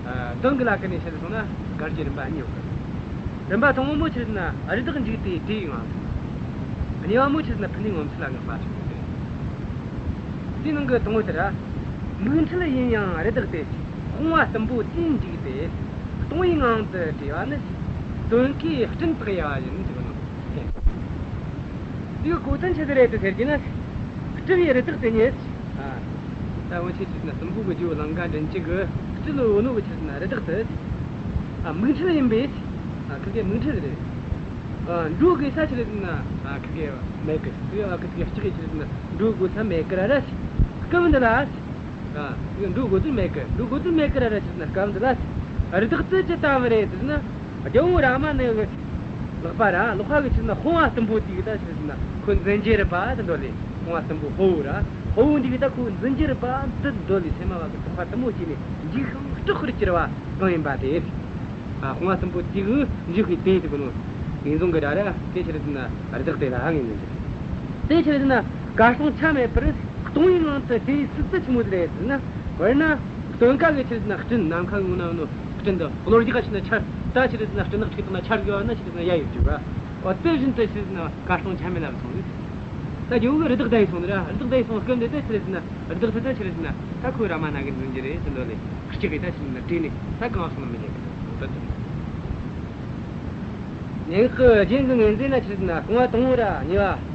ཨ་དོན་གྱི་ལ་ཀ་ནས་བཤད་སོང་ན་དགར་གྱི་རིམ་པ་གཉིས་ཡོད་གི། རིམ་པ་དང་པོ་མོ་ཆི་ཟེར་ན་རི་དྭགས་འཇིགས་ཏེ་བྲོས་ཡོང་བ་ཟེར། གཉིས་པ་མོ་ཆི་ཟེར་ན་ཕུ་ནུའི་ངོ་མཚར་ལ་བསྔགས་པ་ཟེར་རྒྱུ་རེད། དེའི་ནང་གི་དང་པོ་དེ་ར། མིག་འཕྲུལ་ཡིན་ཡང་རི་དྭགས་དེ། དཔུང་བ་གཏུམ་པོ་དེས་འཇིགས་ཏེ། སྟོང་པའི་ངང་དུ་བྲོས་པ་ནི། སྟོན་ཀའི་སྤྲིན་དག་ཡལ་བ་བཞིན་ཟེར་གོ་ནོ། དེའི་གོ་དོན་ཆི་ཟིག་རེད་དེ་ཟེར་གྱི་ན། སྤྲུལ་པའི་རི་དྭགས་དེ་ཉིད། ཨ། ད་སྔོན་ཆད་ཆི་ཟེར་ན་སྲིན་པོ་གི་རྗེ་བོ་ལང་ཀ་མགྲིན་བཅུ་གིས་སྤྲུལ་ཡོད་ནོ་གི་ཆི་ཟེར་ན་རི་དྭགས་དེ། ཨ་མིག་འཕྲུལ་ཡིན་པས། ཨ་ཁི་གེ་མིག་འཕྲུལ་རེད། ཨ་འགྲོ་དགོས་ས་ཆི་ཟེར་ན། ཨ་ཁི་གེ་མེད་གི། དེ་ཨ་ཁི་གེ་ལྕགས་ཀྱི་ཆི་ཟེར་ན་འགྲོ་དགོས་ས་མེད་གི་ར་ར། སྐབས་འདི་ལ། ཨ་འགྲོ་དགོས་དོན་མེད་གི། འགྲོ་དགོས་དོན་མེད་གི་ར་ར་ཆི་ཟེར་ན་སྐབས་འདི་ལ། རི་དྭགས་དེ་ཅི་ལྟ་བུ་རེད་ཟེར་ན། རྒྱལ་བོ་རཱ་མ་ན་གི་ལག་པ་ར་ལག་པ་གི་ཆི་ཟེར་ན་དཔུང་བ་གཏུམ་པོ་དེ་གིས་ད་ཆི་ཟེར་ན་ཁོ་འཛིན་རྒྱུ་རེད་པ་དེ་འདོད་ལེ། དཔུང་བ་གཏུམ་པོ་དཔའ་བོ་ར་དཔའ་བོ་འདི་གིས་ད་ཁོ་འཛིན་རྒྱུ་རེད་པ་དེ་འདོད་ལེ། སེམས་མ་བ་གི་དོགས་པ་དེ་མོ་སྐྱེས་ནས་འཇིགས་ཤིང་སྐྲག་པར་གྱུར་པ་གང་ཡིན་པ་དེ། ཨ་དཔུང་བ་གཏུམ་པོ་དེ་གིས་འཇིགས་པའི་དེ་དེ་གོ་ནོ། ངེས་འབྱུང་གི་སྒྲ་ར་དེ་ཆི་ཟེར་ན་རི་དྭགས་དེ་ལ་ངེས་འབྱུང་གི། དེ་ཆི་ཟེར་ན་གར་སོང་ཆ་མེད་པར་སྟོང་པའི་ངང་དུ་དེའི་སྲིད་རྩེ་ཆི་མོ་ཟིག་རེད་ཟེར་ན། དཔེར་ན་སྟོན་ཀ་གི་ཆི་ཟེར་ན་སྤྲིན། ནམ་མཁའ་གི་ངོ་ན་ཡོད་ནོ་སྤྲིན་དེ་གློ་རྒྱག་ག་ཆི་ཟེར་ན་ཆར། ད་ཆི་ཟེར་ན་སྤྲིན་ནག་ཁྲིག་བཏང་ན་ཆར་གི་བ་ན་ཆི་ཟེར་ན་ཡལ་ཡོད་རྒྱུ་ག། འོ་དེ་བཞིན་དུ་ཆི་ཟེར་ན་གར་སོང་ཆ་མེད་ལ་སོང་ཟིག། ད་རྒྱལ་བོ་གི་རི་དྭགས་བདའ་ཡི་སོང་ནི་ར། རི་དྭགས་བདའ་ཡི་སོང་སྐབས་འདི་ད་ཆི་ཟེར་ན་རི་དྭགས་དེ་ད་ཆི་ཟེར་ན་ད་ཁོ་རཱ་མ་ན་གིས་འཛིན་རྒྱུ་རེད་ཟེར་འདོད་ལེ། སྐྲག་གི་ད་ཆི་ཟེར་ན་བྲོས་ནས་ད་གང་སོང་ན་མི་རྒྱག་གི་འདོད་དེ། ངེད་ཀྱི་རྒྱན་གྱི་ངོས་འཛིན་ན་ཆི་ཟེར་ན་རྐང་བ་དང་པོ་ར་གཉིས་པ།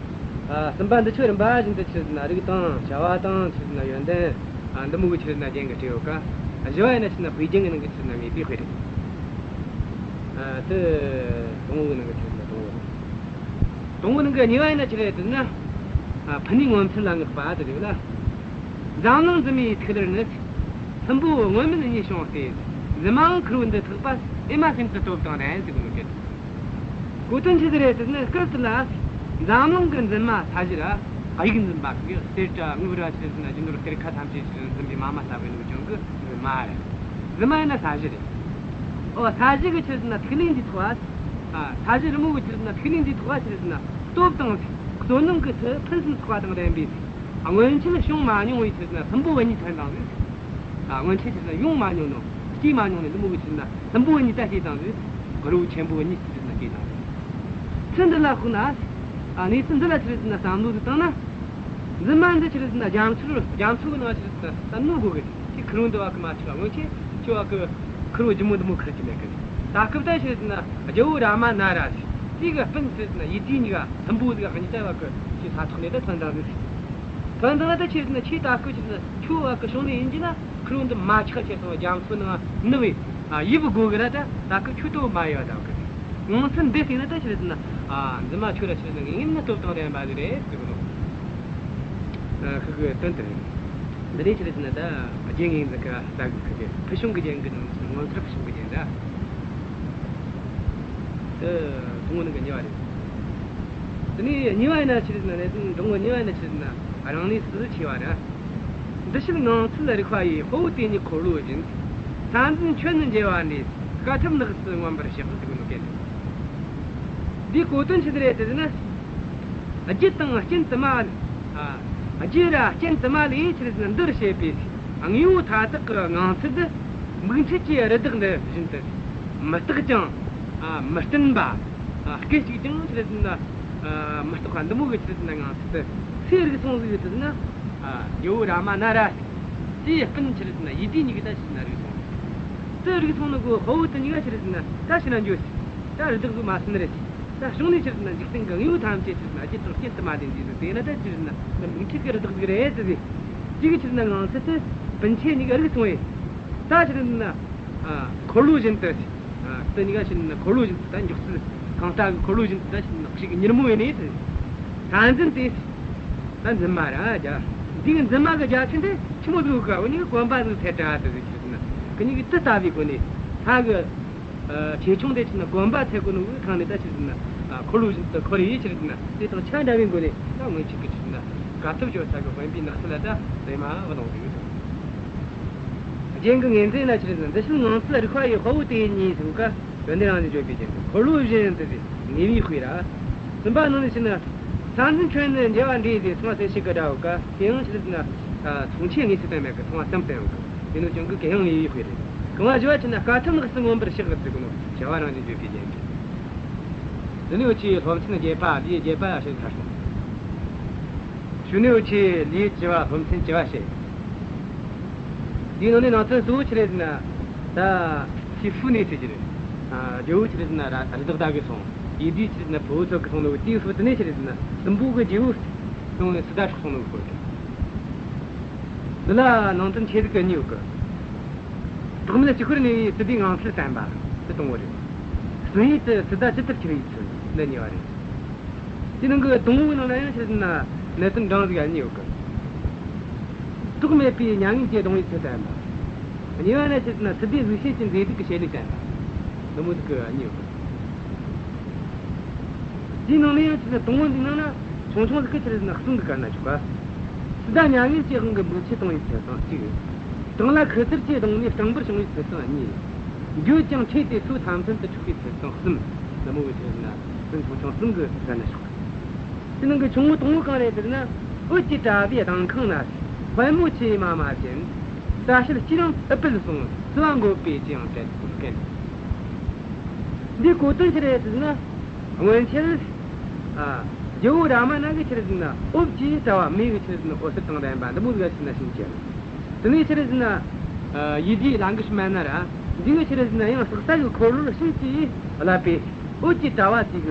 ཨ་གསུམ་པ་འདི་ཆོ་རིམ་པ་བཞིན་དུ་ཆི་ཟེར་ན་རིགས་དང་བྱ་བ་དང་ཆི་ཟེར་ན་ཡོན་ཏན། ཨ་འདི་མོ་གི་ཆི་ཟེར་ན་རྒྱན་གྱིས་སྤྲས་ཡོད་ཀ། བཞི་བ་ཡིན་ན་ཆི་ཟེར་ན་དཔེ་རྒྱན་གྱི་ནང་གི་ཆི་ཟེར་ན་དམིགས་པའི་དཔེ་རེད། ཨ་དེ་དང་པོ་གི་ནང་གི་ཆི་ཟེར་ན་དང་པོ། དང་པོ་ནང་གི་གཉིས་པ་ཡིན་ན་ཆི་རེད་ཟེར་ན། ཨ་ཕུ་ནུའི་ངོ་མཚར་ལ་བསྔགས་པ་དེ་རེད་ལ། འཛམ་གླིང་འཛིན་མའི་ཐིག་ལེར་ནི། སྲིན་པོ་མངོན་མེད་གཉིས་བྱུང་སྟེ། འཛིན་མའང་ཁུར་བོ་འདི་ཐེག་པ། ཨེ་མ་ཤིན་ཏུ་སྟོབས་དང་ལྡན་ཟེར་གོ་ནོ་གི། གོ་དོན་ཆི་ཟིག་རེད་ཟེར་ན་སྐབས་དེ་ལ། འཛམ་གླིང་གི་འཛིན་མ་ས་གཞི་ར། དབྱིག་འཛིན་པ་གི་གཏེར་ར་དངུལ་ར་ཆི་ཟེར་ན་རྒྱུ་ནོར་གཏེར་ཁ་ཐམས་ཅད་ཆི་ཟེར་ན་འཛིན་པའི་མ་མ་ལྟ་བུ་ནོ་ཅང་གི་འཛིན་མ་རེད། འཛིན་མ་ཡིན་ན་ས་གཞི་རེད། ཨོ་ས་གཞི་གི་ཆི་ཟེར་ན་ཐིག་ལེ་འདི་ཐོག་ཨ། ས་གཞི་རི་མོ་གི་ཆི་ཟེར་ན་ཐིག་ལེ་འདི་ཐོག་ཨ་ཆི་ཟེར་ན་སྟོབས་དང་བསོད་ནམས་ཀྱི་ཚུལ་ཕུན་སུམ་ཚོགས་པ་དང་ལྡན་པའི་སྔོན་ཆད་བྱུང་མ་མྱོང་བའི་ཆི་ཟེར་ན་སྲིན་པོ་བུ་གཉིས་ཐོན་དང་ཟིག། ཨ་སྔོན་ཆད་ཆི་ཟེར་ན་ཡོང་མ་མྱོང་ནོ་སྐྱེས་མ་མྱོང་ནི་འདི་མོ་གི་ཆི་ཟེར་ན་སྲིན་པོ་བུ་གཉིས་ད་སྐྱེས་དང་ཟིག། རི་བོ་ཆེན་པོ་བུ་གཉིས་ཆི་ཟེར་ན་སྐྱེས་དང་ཟིག། ཚུལ་འདི་ལ་དཔགས་ན། ཨ་གནས་ཚུལ་འདི་ལ་ཆི་ཟེར་ན་བསམ་བློ་ཟིག་བཏང་ན། འཛིན་མ་འདི་ཆི་ཟེར་ན་རྒྱ་མཚོར་རྒྱ་མཚོ་གི་ནང་ཆི་ཟེར་ན་ད་ནུབ་དགོས་གི། ཁྱེད་ཁུར་བོ་འདི་བ་གི་མ་ཆི་ལ་སྔོན་ཆད་ཁྱོད་བ་གི་ཁུར་བོ་ལྗིད་མོ་འདི་མོ་ཁུར་གི་མེད་གི། ད་སྐབས་ད་ཆི་ཟེར་ན་རྒྱལ་བོ་རཱ་མ་ན་ར་ཟིག། དེ་གི་སྤུན་ཆི་ཟེར་ན་ཡིད་བདེ་གཉིས་ཀ་སྲིན་པོ་ཟིག་གཉིས་ཀ་བ་གི་ཁྱེད་ས་ཐོག་ནས་ད་ཐོན་དང་ཟིག། ཐོན་དང་ད་ཆི་ཟེར་ན་ཁྱེད་ད་སྐབས་ཆི་ཟེར་ན་ཁྱོད་བ་གི་བྱུང་ནས་ཡིན་གྱི་ན། ཁུར་བོ་འདི་མ་ཆག་ཁྱེར་སོང་རྒྱ་མཚོ་ནང་ནུབ་བས། ཨ་ཡིབ་དགོས་གི་ར་ད་ད་ཁུ་ཆུ་ཏོ་མ་ཡོད་ད་གི། ངང་ཚུལ་འདི་བལྟས་ན་ད་ཆི་རེད་ཟེར་ན། ཨ་འཛིན་མ་ཁྱོད་ར་ཆི་རེད་ཟེར་ན་ངེས་ན་སྟོབས་དང་ལྡན་པ་ཟིག་རེད་ཟེར་གི་ནོ། ཨ་ཁུ་གི་དོན་དེ་རེད། འདི་ནས་ཆི་རེད་ཟེར་ན་ད་རྒྱན་ངེས་འཛིན་ག་ད་གི་ཁུ་གི་ཕུལ་བྱུང་གི་རྒྱན་གི་ནང་ནས་ངོ་མཚར་ཕུལ་བྱུང་གི་རྒྱན་ད། དེ་དང་པོ་ནང་གི་གཉིས་པ་རེད། དེ་ནས་གཉིས་པ་ཡིན་ན་ཆི་རེད་ཟེར་ན་ནས་དང་པོ་གཉིས་པ་ཡིན་ན་ཆི་རེད་ཟེར་ན་རང་གནས་སུ་ཆས་པ་རེད། འདི་ཕྱིར་ངང་ཚུལ་རིག་པ་ཡི། དཔའ་བོ་དེ་ཉིད་འཁོར་ལོ་བཞིན། ས་འཛིན་ཁྱོད་ནི་མཇལ་བ་འདྲའི། དཀའ་ཐུབ་ནགས་སུ་མངོན་པར་གཤེགས། ཟེར་གོ་ནོ་གན། འདིའི་གོ་དོན་ཆི་ཟིག་རེད་ཟེར་ན། རྒྱུ་དང་རྐྱེན་དུ་མ། ཨ། རྒྱུ་ར་རྐྱེན་དུ་མ་ལས་ཆི་རེད་ཟེར་ན་འདིར་བཤད་པའི་དངོས་པོ་མཐའ་དག་གི་ངང་ཚུལ་འདི། མིག་འཕྲུལ་གྱི་རི་དྭགས་འདི་བཞིན་དུ། མི་རྟག་ཅིང་། ཨ། མི་བརྟན་པ། ཨ། སྐད་ཅིག་ཀྱང་ཆི་རེད་ཟེར་ན། ཨ། མི་རྟག་པ་འདི་མོ་གི་ཆི་རེད་ཟེར་ན་ངང་ཚུལ་དེ་སུས་རིག་སོང་ཟིག་ཟེར་ན། ཨ། རྒྱལ་བོ་རཱ་མ་ན་ར། དེའི་སྤུན་ཆི་རེད་ཟེར་ན་ཡིད་བདེ་གཉིས་ཀྱིས་ད་ཆི་ཟེར་ན་རིག་སོང་། དེ་རིག་སོང་ནི་གོ་དཔའ་བོ་དེ་གཉིས་ཀ་ཆི་རེད་ཟེར་ན་ད་ཕྱིར་ན་འགྱོ་ཟིག། ད་རི་དྭགས་གིས་མ་ཟིན་རེད་ཟིག། ད་བྱུང་ནས་ཆི་རེད་ཟེར་ན་འཇིག་རྟེན་གྱི་དངོས་པོ་ཐམས་ཅད་ཆི་རེད་ཟེར་ན་རྒྱུ་དང་རྐྱེན་དུ་མ་ལྡན་ཟིག་ཟེར། དེ་ན་ད་ཆི་རེད་ཟེར་ན་འདི་མིག་འཕྲུལ་གྱི་རི་དྭགས་ཟིག་རེད་ཟེར་ཟིག། གཅིག་གི་ཆི་རེད་ཟེར་ན་ངང་ཚུལ་དེ་སྤུན་མཆེད་གཉིས་ཀ་རིག་སོང་བས། ད་ཆི་རེད་ཟེར་ན་ཨ་འཁོར་ལོ་བཞིན་དུ། ཨ་དེ་གཉིས་ཀ་ཆི་རེད་ཟེར་ན་འཁོར་ལོ་བཞིན་དུ་ད་མགྱོགས་ཚད་གང་ལྟ་གི་འཁོར་ལོ་བཞིན་དུ་ད་ཆི་རེད་ཟེར་ན་ཞིག་གི་མྱུར་མོ་ཡིན་ནས་ཟེར། ད་འཛིན་དེ། ད་འཛིན་མ་ར་རྒྱ། འདི་གི་འཛིན་མ་གི་རྒྱ་ཆེན་དེ་ཆི་མོ་ཟིག་ག་འུ་གཉིས་གི་གོམ་པ་ཟིག་ཐད་དྲ་དེ་ཟིག་ཆི་རེད་ཟེར་ན། གི་གཉིས་གི་དེ་ལྟ་བུའི་སྒོ་ནས་ལྷ་གི་ཨ་ཆེ་ཆུང་དེ་ཆི་རེད་ཟེར་ན་གོམ་པ་ཐད་གོ་ནོ་གི་ཐང་ནས་ད་ཆི་རེད་ཟེར་ན་ཨ་འཁོར་ལོ་བཞིན་དུ་འཁོར་ཡི་ཆི་རེད་ཟེར་ན། དེ་དང་ཆ་འདྲ་བའི་སྒོ་ནས་ད་སྔོན་ཆད་གི་ཆི་རེད་ཟེར་ན་དཀའ་ཐུབ་སྦྱོར་ས་གི་དབེན་པའི་ནགས་ཚལ་ལ་ད་རེ་མ་བུད་ལོང་ཟིག་ཡོད། རྒྱན་གི་ངོས་འཛིན་ན་ཆི་རེད་ཟེར་ན་འདི་ཕྱིར་ངང་ཚུལ་རིག་པ་ཡི་དཔའ་བོ་དེ་ཉིད་ཟེར་ག། ཡོན་ཏན་རང་བཞིན་བརྗོད་པའི་རྒྱན་དུ་འཁོར་ལོ་བཞིན་དུ་ཟེར་ངེས་པའི་དཔེ་ར། གསུམ་པ་ནང་ནས་ཕྱིན་ན། ས་འཛིན་ཁྱོན་ནས་འཇལ་བ་འདྲས་ཟེར་མཚུངས་པ་གསལ་བྱེད་ཀྱི་སྒྲ་ཡོད་ཀ། དེ་ཡང་ཆི་རེད་ཟེར་ན། མཚུངས་ཆོས་དངོས་སུ་བསྟན་མེད་ཀི། མཚུངས་པ་གསུམ་བསྟན་ཡོད་ཀི། དེ་ནི་ཀྱང་གི་གུ་ཡངས་ངེས་པའི་དཔེ་རེད། རྐང་པ་བཞི་བ་ཕྱིན་ན་དཀའ་ཐུབ་ནགས་སུ་མངོན་པར་གཤེགས་ཟེར་གི་ནོ་བྱ་བ་རང་བཞིན་བརྗོད་པའི་རྒྱན་གྱི། འདི་ནི་འུ་ཆོའི་སློབ་ཚན་བརྒྱད་པ་ལེའུ་བརྒྱད་པ་ཞིག་ཚར་སོང་། གཞུག་ནས་འུ་ཆོས་ལེའུ་བཅུ་བ་སློབ་ཚན་བཅུ་བ་བཤད། འདིའི་ནང་ནས་ནང་ཚན་གཙོ་བོ་ཆི་རེད་ཟེར་ན། ད་ཆི་ཧྥུ་ནས་ཟེར་གྱི་རེད། ཨ་རྒྱལ་བོ་ཆི་རེད་ཟེར་ན་ར་རི་དྭགས་བདའ་གི་སོང་། ཡིད་བདེ་ཆི་རེད་ཟེར་ན་ཕུ་བོ་འཚོལ་གི་སོང་ནོ་གི་དུས་སུ་དེ་ནས་ཆི་རེད་ཟེར་ན་སྲིན་པོ་གི་རྗེ་བོ་སོང་ནས་སི་ཏཱ་འཕྲོག་སོང་ནོ་གི་སྐོར་རེད། འདི་ལ་ནང་དོན་ཆེ་ཟིག་གི་གཉིས་ཡོད་གི། ཐོག་མར་སྤྱི་ཁོར་གནས་པའི་སི་ཏཱའི་ངང་ཚུལ་བསྟན་པ། དེ་དང་པོ་རེད། གསུང་ཡིག་ཏུ་སི་ཏཱ་ཇི་ལྟར་འཁྱེར་བའི་ཚུལ་འདི་གཉིས་པ་རེད། དེ་ནང་གི་དང་པོའི་ནང་ན་ཡང་ཆི་རེད་ཟེར་ན་གནད་དོན་འབྲིང་ཟིག་གཉིས་ཡོད་གི། ཐོག་མེད་པའི་མྱ་ངན་གྱིས་གདུང་བའི་ཚུལ་བསྟན་པ། གཉིས་པ་ན་ཆི་རེད་ཟེར་ན་སི་ཏཱའི་གཟུགས་བྱད་ཀྱི་མཛེས་སྡུག་གི་བྱེད་ལས་བསྟན་པ། འདི་མོ་ཟིག་གི་གཉིས་ཡོད་གི། དེའི་ནང་ནས་ཡང་ཆི་རེད་ཟེར་ན་དང་པོ་འདིའི་ནང་ན་ཆུང་ཆུང་ཟིག་གི་ཆི་རེད་ཟེར་ན་གསུང་གི་བཀར་ན་ཆོག་ག། སི་ཏཱ་མྱ་ངན་གྱི་དབང་གིས་འབུལ་ཆས་གཏོང་བའི་ཚུལ་དང་གཅིག། བྲང་ལ་ཁུ་ཚུར་གྱིས་བརྡུངས་ནས་སྐྲངས་འབུར་བྱུང་བའི་ཚུལ་དང་གཉིས། འགྱོད་ཅིང་ཁྲོས་ཏེ་སོ་ཐམ་ཐམ་དུ་འཁྲུགས་པའི་ཚུལ་དང་གསུམ། འདི་མོ་གི་ཆི་རེད་ཟེར་ན་ཚུལ་ཆུང་ཆུང་གསུམ་གི་བཀར་ན་ཆོག། དེ་ནང་གི་ཆུང་ངུ་དང་པོ་གང་རེད་ཟེར་ན། འོད་ཀྱི་དྲ་བའི་ལྡིང་ཁང་ན། དཔལ་མོ་ཆུ་ཡི་མ་མ་ཅན། ལྟ་བྱེད་སྐྱེས་རིང་ཨུཏྤལ་ཟུང་། བསིལ་བ་འགོད་པའི་ཅི་ཡང་བྲལ་གོ་ནོ་གན། འདིའི་གོ་དོན་ཆི་རེད་ཟེར་ན། སྔོན་ཆད། ཨ། རྒྱལ་བོ་རཱ་མ་ན་གི་ཆི་རེད་ཟེར་ན་འོབས་ཀྱི་དྲ་བ་མེ་གི་ཆི་རེད་ཟེར་ན་འོད་ཟེར་དང་ལྡན་པ་འདི་མོ་ཟིག་ཆི་ཟེར་ན་བྱིན་གྱིས། དེ་ནས་ཆི་རེད་ཟེར་ན། ཨ། ཡིད་བདེ་ལང་གི་སྨན་ན་ར། འདི་གི་ཆི་རེད་ཟེར་ན་ཡང་སྲེག་ཟ་གི་འཁོར་ལོར་བྱིན་གྱིས་བརླབས་པའི་འོད་ཀྱི་དྲ་བ་དེ་གི་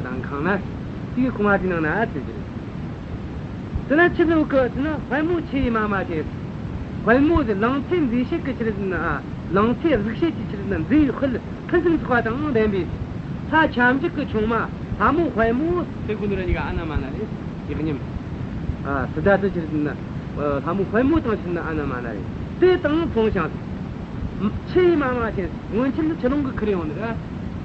ལྡིང་ཁང་ན། དེ་གི་ཁང་བ་དེའི་ནང་ན་ཟེར་གྱི་རེད། དེ་ན་ཆི་ཟིག་ཡོད་གི་ཟེར་ན་དཔལ་མོ་ཆུ་ཡི་མ་མ་ཅན། དཔལ་མོ་ཟེར་ལང་ཚོའི་མཛེས་བྱེད་ཀྱི་ཆི་རེད་ཟེར་ན། ཨ། ལང་ཚོའི་གཟུགས་བྱད་ཀྱི་ཆི་རེད་ཟེར་ན་མཛེས་པའི་དཔལ་ཕུན་སུམ་ཚོགས་པ་དང་ལྡན་པའི་ལྷ་ཁྱབ་འཇུག་གི་ཆུང་མ་ལྷ་མོ་དཔལ་མོ་ཟེར་གོ་ནོ་ར་གཉིས་ཀ་ཨ་ན་མ་ན་རེད། ཡག་ཉམས། ཨ། སི་ཏཱ་དེ་ཆི་རེད་ཟེར་ན། ཨ། ལྷ་མོ་དཔལ་མོ་དང་ཆི་རེད་ཟེར་ན་ཨ་ན་མ་ན་རེད། དེ་དང་མཚུངས་ཤིང་། ཆུ་ཡི་མ་མ་ཅན། སྔོན་ཆད་ཆུ་ཀླུང་གིས་ཁུར་ཡོང་ནི་ར།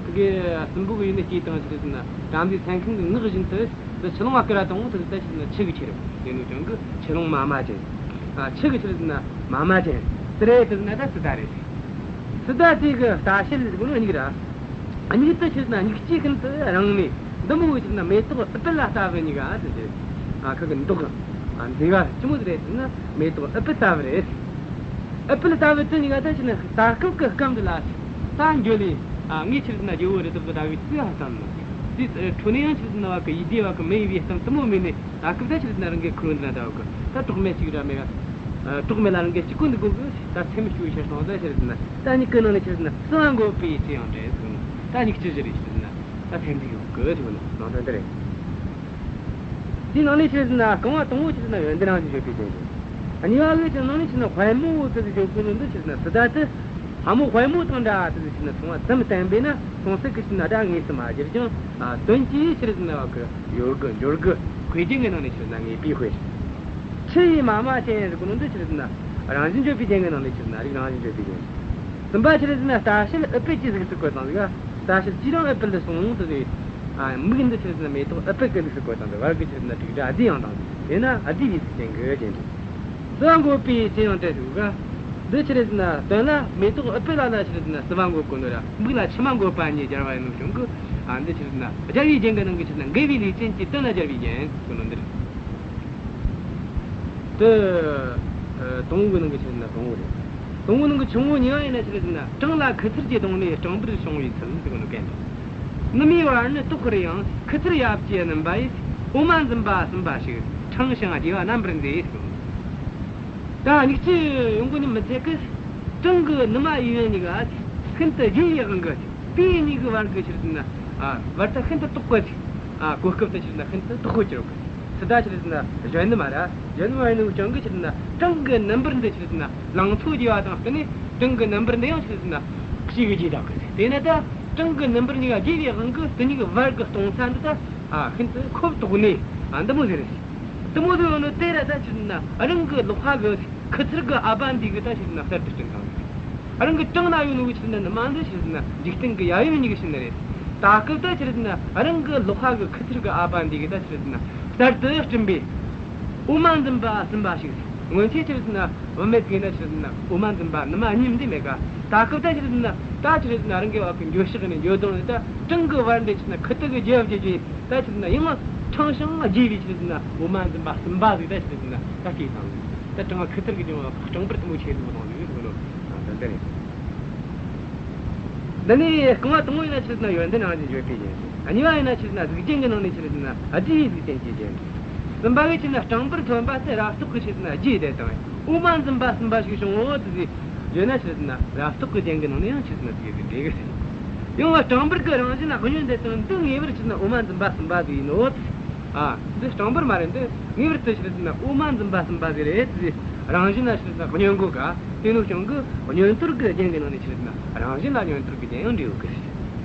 དེ་གི་སྲིན་པོ་གི་ཡུལ་ནས་སྐྱེས་དང་ཆི་རེད་ཟེར་ན་བྲམ་ཟེ་མཚན་མཁན་གྱི་ངག་བཞིན་དུ། དེ་ཆུ་ཀླུང་བ་ཀི་ར་དང་དེ་ད་ཆི་རེད་ཟེར་ན་ཆུ་གིས་ཁྱེར་རོ། དེ་ནོ་ཀྱང་གི་ཆུ་ཀླུང་མ་མ་ཅན། ཨ། ཆུ་གི་ཆི་རེད་ཟེར་ན་མ་མ་ཅན། དེ་རེད་དེ་ཟེར་ན་ད་སི་ཏཱ་རེད། སི་ཏཱ་དེ་གི་ལྟ་བྱེད་ཟེར་གོ་ནོ་གཉིས་ར། གཉིས་དེ་ཆི་རེད་ཟེར་ན་མིག་གཅིག་ཀུན་ཏུ་རིང་ནས་འདི་མོ་གི་ཆི་རེད་ཟེར་ན་མེ་ཏོག་ཨུཏྤལ་ལ་ལྟ་བུ་གཉིས་ཀ་དེ་ཟེར། ཨ། ཁ་གི་མདོག་ཨ། མཛེས་པ་ཆི་མོ་ཟིག་རེད་ཟེར་ན་མེ་ཏོག་ཨུཏྤལ་ལྟ་བུ་རེད། ཨུཏྤལ་ལྟ་བུ་དེ་གཉིས་ཀ་ད་ཆི་རེད་ཟེར་ན་ད་སྐབས་ཀྱི་སྐབས་འདི་ལ་ད་འགྱོ་ལེ། ཨ། ངས་ཆི་རེད་ཟེར་ན་རྒྱལ་བོ་རི་དྭགས་ཀྱི་དྲ་བའི་ཚུལ་ཧ་བསམ་ནོ། དེ་ཁྲོ་ནས་ཡང་ཆི་རེད་ཟེར་ན་བ་གི་ཡིད་བདེ་བ་གི་མེ་ཡི་བའི་གཏམ་དེ་མོ་མེད་ནས། ད་སྐབས་ད་ཆི་རེད་ཟེར་ན་རང་གི་ཁུར་འདི་ན་ད་བ་གི་ད་གྲོགས་མེད་ཅིག་ར་མེད་ག། ཨ། གྲོགས་མེད་ལ་རང་གི་གཅིག་པོ་འདུག་གོ་གི། ད་ཚེམས་སྐྱོ་བའི་ཆེར་སོང་ད་ཆི་རེད་ཟེར་ན་ད་མྱིག་གི་ནང་ནས་ཆི་རེད་ཟེར་ན་བསིལ་བ་འགོད་པའི་ཅི་ཡང་བྲལ་ཟེར་ནོ། ད་མྱིག་ཆུ་བཞུར་རེ་ཆི་རེད་ཟེར་ན་ད་ཚེམས་སྐྱོ་གི་ཟེར་ནོ་ནང་དོན་དེ་རེད། དེའི་ནང་ནས་ཆི་རེད་ཟེར་ན་རྐང་བ་དང་པོ་ཆི་རེད་ཟེར་ན་ཡོན་ཏན་རང་བཞིན་བརྗོད་པའི་རྒྱན་རེད། གཉིས་པ་གི་ནང་ནས་ཆི་རེད་ཟེར་ན་དཔལ་མོ་དེ་ཟེར་བརྗོད་གོ་ནོ་འདི་ཆི་རེད་ཟེར་ན་སི་ཏཱ་དེ། ལྷ་མོ་དཔལ་མོ་དང་འདྲ་དེ་ཟེར་ཆི་རེད་ཟེར་ན་མཚུངས་པ་ཙམ་བསྟན་པས་ན་མཚུངས་གསལ་གྱི་ཆི་རེད་ཟེར་ན་སྒྲ་དངོས་སུ་མ་སྦྱར་ཀྱང་། ཨ། དོན་གྱིས་ཆི་རེད་ཟེར་ན་བ་གི་ཡོད་གི་འབྱོར་གི། དཔེ་རྒྱན་གི་ནང་ནས་ཆི་རེད་ཟེར་ན་ངེས་པའི་དཔེ། ཆུ་ཡི་མ་མ་ཅན་ཟེར་གོ་ནོ་འདི་ཆི་རེད་ཟེར་ན་རང་བཞིན་བརྗོད་པའི་རྒྱན་གི་ནང་ནས་ཆི་རེད་ཟེར་ན་རིགས་རང་བཞིན་བརྗོད་པའི་རྒྱན། གསུམ་པ་ཆི་རེད་ཟེར་ན་ལྟ་བྱེད་ཨུཏྤལ་གྱི་གཟུགས་སུ་བཀོད་དང་ཟིག། ལྟ་བྱེད་སྐྱེས་རིང་ཨུཏྤལ་དུ་སོང་དུ་ཟིག། ཨ། མིག་འདི་ཆི་རེད་ཟེར་ན་མེ་ཏོག་ཨུཏྤལ་གྱི་གཟུགས་སུ་བཀོད་དང་ཟིག། བར་གྱི་ཆི་རེད་ཟེར་ན་དྲུག་སྒྲ་བསྡུས་ཡང་དང་ཟིག། དེས་ན་ཨ་བསྡུས་པའི་གཟུགས་ཅན་གྱི་རྒྱན་རེད། བསིལ་བ་འགོད་པའི་ཅི་ཡང་བྲལ་ཟེར་ག། འདི་ཆི་རེད་ཟེར་ན་དོན་ལ་མེ་ཏོག་ཨུཏྤལ་ལ་ལ་ཆི་རེད་ཟེར་ན་བསིལ་བ་འགོད་གོ་ནོ་ར་མིག་ལ་མཆི་མ་འགོད་པ་གཉིས་སྦྱར་བ་ཡིན་ནོ་བྱུང་གི། ཨ། འདི་ཆི་རེད་ཟེར་ན་སྦྱར་བའི་རྒྱན་གྱི་ནང་གི་ཆི་རེད་ཟེར་ན་འགལ་བའི་ལས་ཅན་གྱི་དོན་ལ་སྦྱར་བའི་རྒྱན་ཟེར་གོ་ནོ་འདི་རེད། དེ། ཨ། དང་པོ་གི་ནང་གི་ཆི་རེད་ཟེར་ན་དང་པོ་རེད། དང་པོ་ནང་གི་ཆུང་ངུ་གཉིས་པ་ཡིན་ན་ཆི་རེད་ཟེར་ན་བྲང་ལ་ཁུ་ཚུར་གྱིས་བརྡུངས་ནས་སྐྲངས་འབུར་བྱུང་བའི་ཚུལ་ཟེར་གོ་ནོ་གན་རེད། ནུ་མའི་བར་ནི་དོག་གི་རེ་ཡང་ཁུ་ཚུར་ཡབ་ཀྱིས་བསྣུན་པ་ཡིས། འོ་མ་འཛིན་པ་གསུམ་པ་ཞིག་ཕྲེང་ཞིང་རྒྱས་པ་རྣམ་པར་མཛེས་ཟེར་གོ་ནོ། ད་མིག་ཆུ་ཡོང་གོ་ནི་མི་ཚད་གི། བྲང་གི་ནུ་མ་ཡིན་ཡང་གཉིས་ཀ་ཤིན་ཏུ་རྒྱས་ཡག་གི། དེ་གཉིས་ཀྱི་བར་གྱི་ཆི་རེད་ཟེར་ན། ཨ། བར་ཐག་ཤིན་ཏུ་དོག་པ་ཟིག་ཨ། གོ་སྐབས་དེ་ཆི་རེད་ཟེར་ན་ཤིན་ཏུ་དོག་པོ་གྱུར་ཡོད་གི། སི་ཏཱ་ཆི་རེད་ཟེར་ན་གཞོན་ནུ་མ་ར། གཞོན་ནུ་མ་ཡིན་ནོ་རྐྱེན་གིས་ཆི་རེད་ཟེར་ན་བྲང་གི་ནུ་འབུར་འདི་ཆི་རེད་ཟེར་ན་ལང་ཚོ་རྒྱས་པ་དང་བསྟུན་ནས། བྲང་གི་ནུ་འབུར་འདི་ཡང་ཆི་རེད་ཟེར་ན་ཞེ་གི་རྒྱས་བཏང་གི། དེས་ན་ད་བྲང་གི་ནུ་འབུར་གཉིས་ཀ་རྒྱས་པའི་དབང་གིས་དེ་གཉིས་ཀྱི་བར་གྱི་སྟོང་ཚད་འདི་ད། ཨ། ཤིན་ཏུ་ཁོབ་དོག་ནས། ཨ། འདི་མོ་ཟིག་རེད། དེ་མོ་ཟིག་ཡོད་ནོ་དེ་ར་ད་ཆི་རེད་ཟེར་ན་རང་གི་ལག་པ་གི་ཁུ་ཚུར་གི་ཨ་ཕ་འདི་གིས་ད་ཆི་རེད་ཟེར་ན་གསར་དུ་བསྐྲུན་བཏང་ཟིག་རང་གི་བྲང་ན་ཡོད་ནོ་གི་ཆི་རེད་ཟེར་ན་ནུ་མ་འདི་ཆི་རེད་ཟེར་ན་འཇིག་རྟེན་གི་ཡབ་ཡུམ་གཉིས་ཀྱིས་བྱིན་ནི་རེད། ད་སྐབས་ད་ཆི་རེད་ཟེར་ན་རང་གི་ལག་པ་གི་ཁུ་ཚུར་གི་ཨ་ཕ་འདི་གིས་ད་ཆི་རེད་ཟེར་ན་གསར་དུ་བསྐྲུན་པའི་འོ་མ་འཛིན་པ་གསུམ་པ་ཞིག་སྔོན་ཆད་ཆི་རེད་ཟེར་ན་བུད་མེད་ཟིག་ཡིན་ན་ཆི་རེད་ཟེར་ན་འོ་མ་འཛིན་པ་ནུ་མ་གཉིས་འདི་མེད་ཀ། ད་སྐབས་ད་ཆི་རེད་ཟེར་ན་ད་ཆི་རེད་ཟེར་ན་རང་གི་བ་གི་འགྱོད་བཤགས་ནས་འགྱོད་གདུང་ནས་ད་བྲང་གི་བར་འདི་ཆི་རེད་ཟེར་ན་ཁུ་ཐུག་གི་རྒྱབ་རྒྱབ་རྒྱབ། ད་ཆི་རེད་ཟེར་ན་ཡང་ན་ཕྲེང་ཞིང་རྒྱས་པའི་ཆི་རེད་ཟེར་ན་འོ་མ་འཛིན་པ་གསུམ་པ་ཟིག་ད་ཆི་རེད་ཟེར་ན་ད་སྐྱེས་བཏང་ཟིག་ད་བྲང་ཁུ་ཐུར་གི་ཅུང་བྲང་འབུར་དེ་མོ་ཆེ་ཟིག་མོ་བཏང་ཟིག་ཟེར་གོ་ནོ། ཨ། ད་འདི་རེད། འདི་ནས་རྐང་བ་དང་པོ་ཡིན་ན་ཆི་རེད་ཟེར་ན་ཡོན་ཏན་རང་བཞིན་བརྗོད་པའི་རྒྱན་ཏེ། གཉིས་པ་ཡིན་ན་ཆི་རེད་ཟེར་ན་གཟུགས་ཅན་གྱི་ནང་ནས་ཆི་རེད་ཟེར་ན་བསྡུས་པའི་གཟུགས་ཅན་གྱི་རྒྱན་ཏེ། གསུམ་པ་གི་ཆི་རེད་ཟེར་ན་བྲང་འབུར་ཐོན་པ་སྟེ་རབ་རྟོག་གི་ཆི་རེད་ཟེར་ན་རྒྱས་བསྡད་དང་། འོ་མ་འཛིན་པ་གསུམ་པ་ཞིག་བྱུང་ངོ་། དེ་ཟིག་བརྗོད་ན་ཆི་རེད་ཟེར་ན་རབ་རྟོག་གི་རྒྱན་གྱི་ནང་ནས་ཡང་ཆི་རེད་ཟེར་ན་དེ་གི་འགྲེལ་གི་ཟེར། ཡང་བ་བྲང་འབུར་གྱི་རང་བཞིན་ན་བསྙོན་དེ་དང་འདི་ངེས་པར་ཆི་རེད་ཟེར་ན་འོ་མ་འཛིན་པ་གསུམ་པ་དེ་ཡིན་ནོ། ཨ། འདི་བྲང་འབུར་མ་རེད། འདི་ངེས་པར་དུ་ཆི་རེད་ཟེར་ན་འོ་མ་འཛིན་པ་གསུམ་པ་དེ་རེད་ཟེར། རང་བཞིན་ན་ཆི་རེད་ཟེར་ན་བསྙོན་གོ་ག། དེ་ནོ་རྐྱེན་གིས་བསྙོན་དོར་གྱི་རྒྱན་གྱི་ནང་ནས་ཆི་རེད་ཟེར་ན་རང་བཞིན་ལ་བསྙོན་དོར་གྱི་རྒྱན་ཡང་འགྲེལ་ཡོད་གི་ཟེར།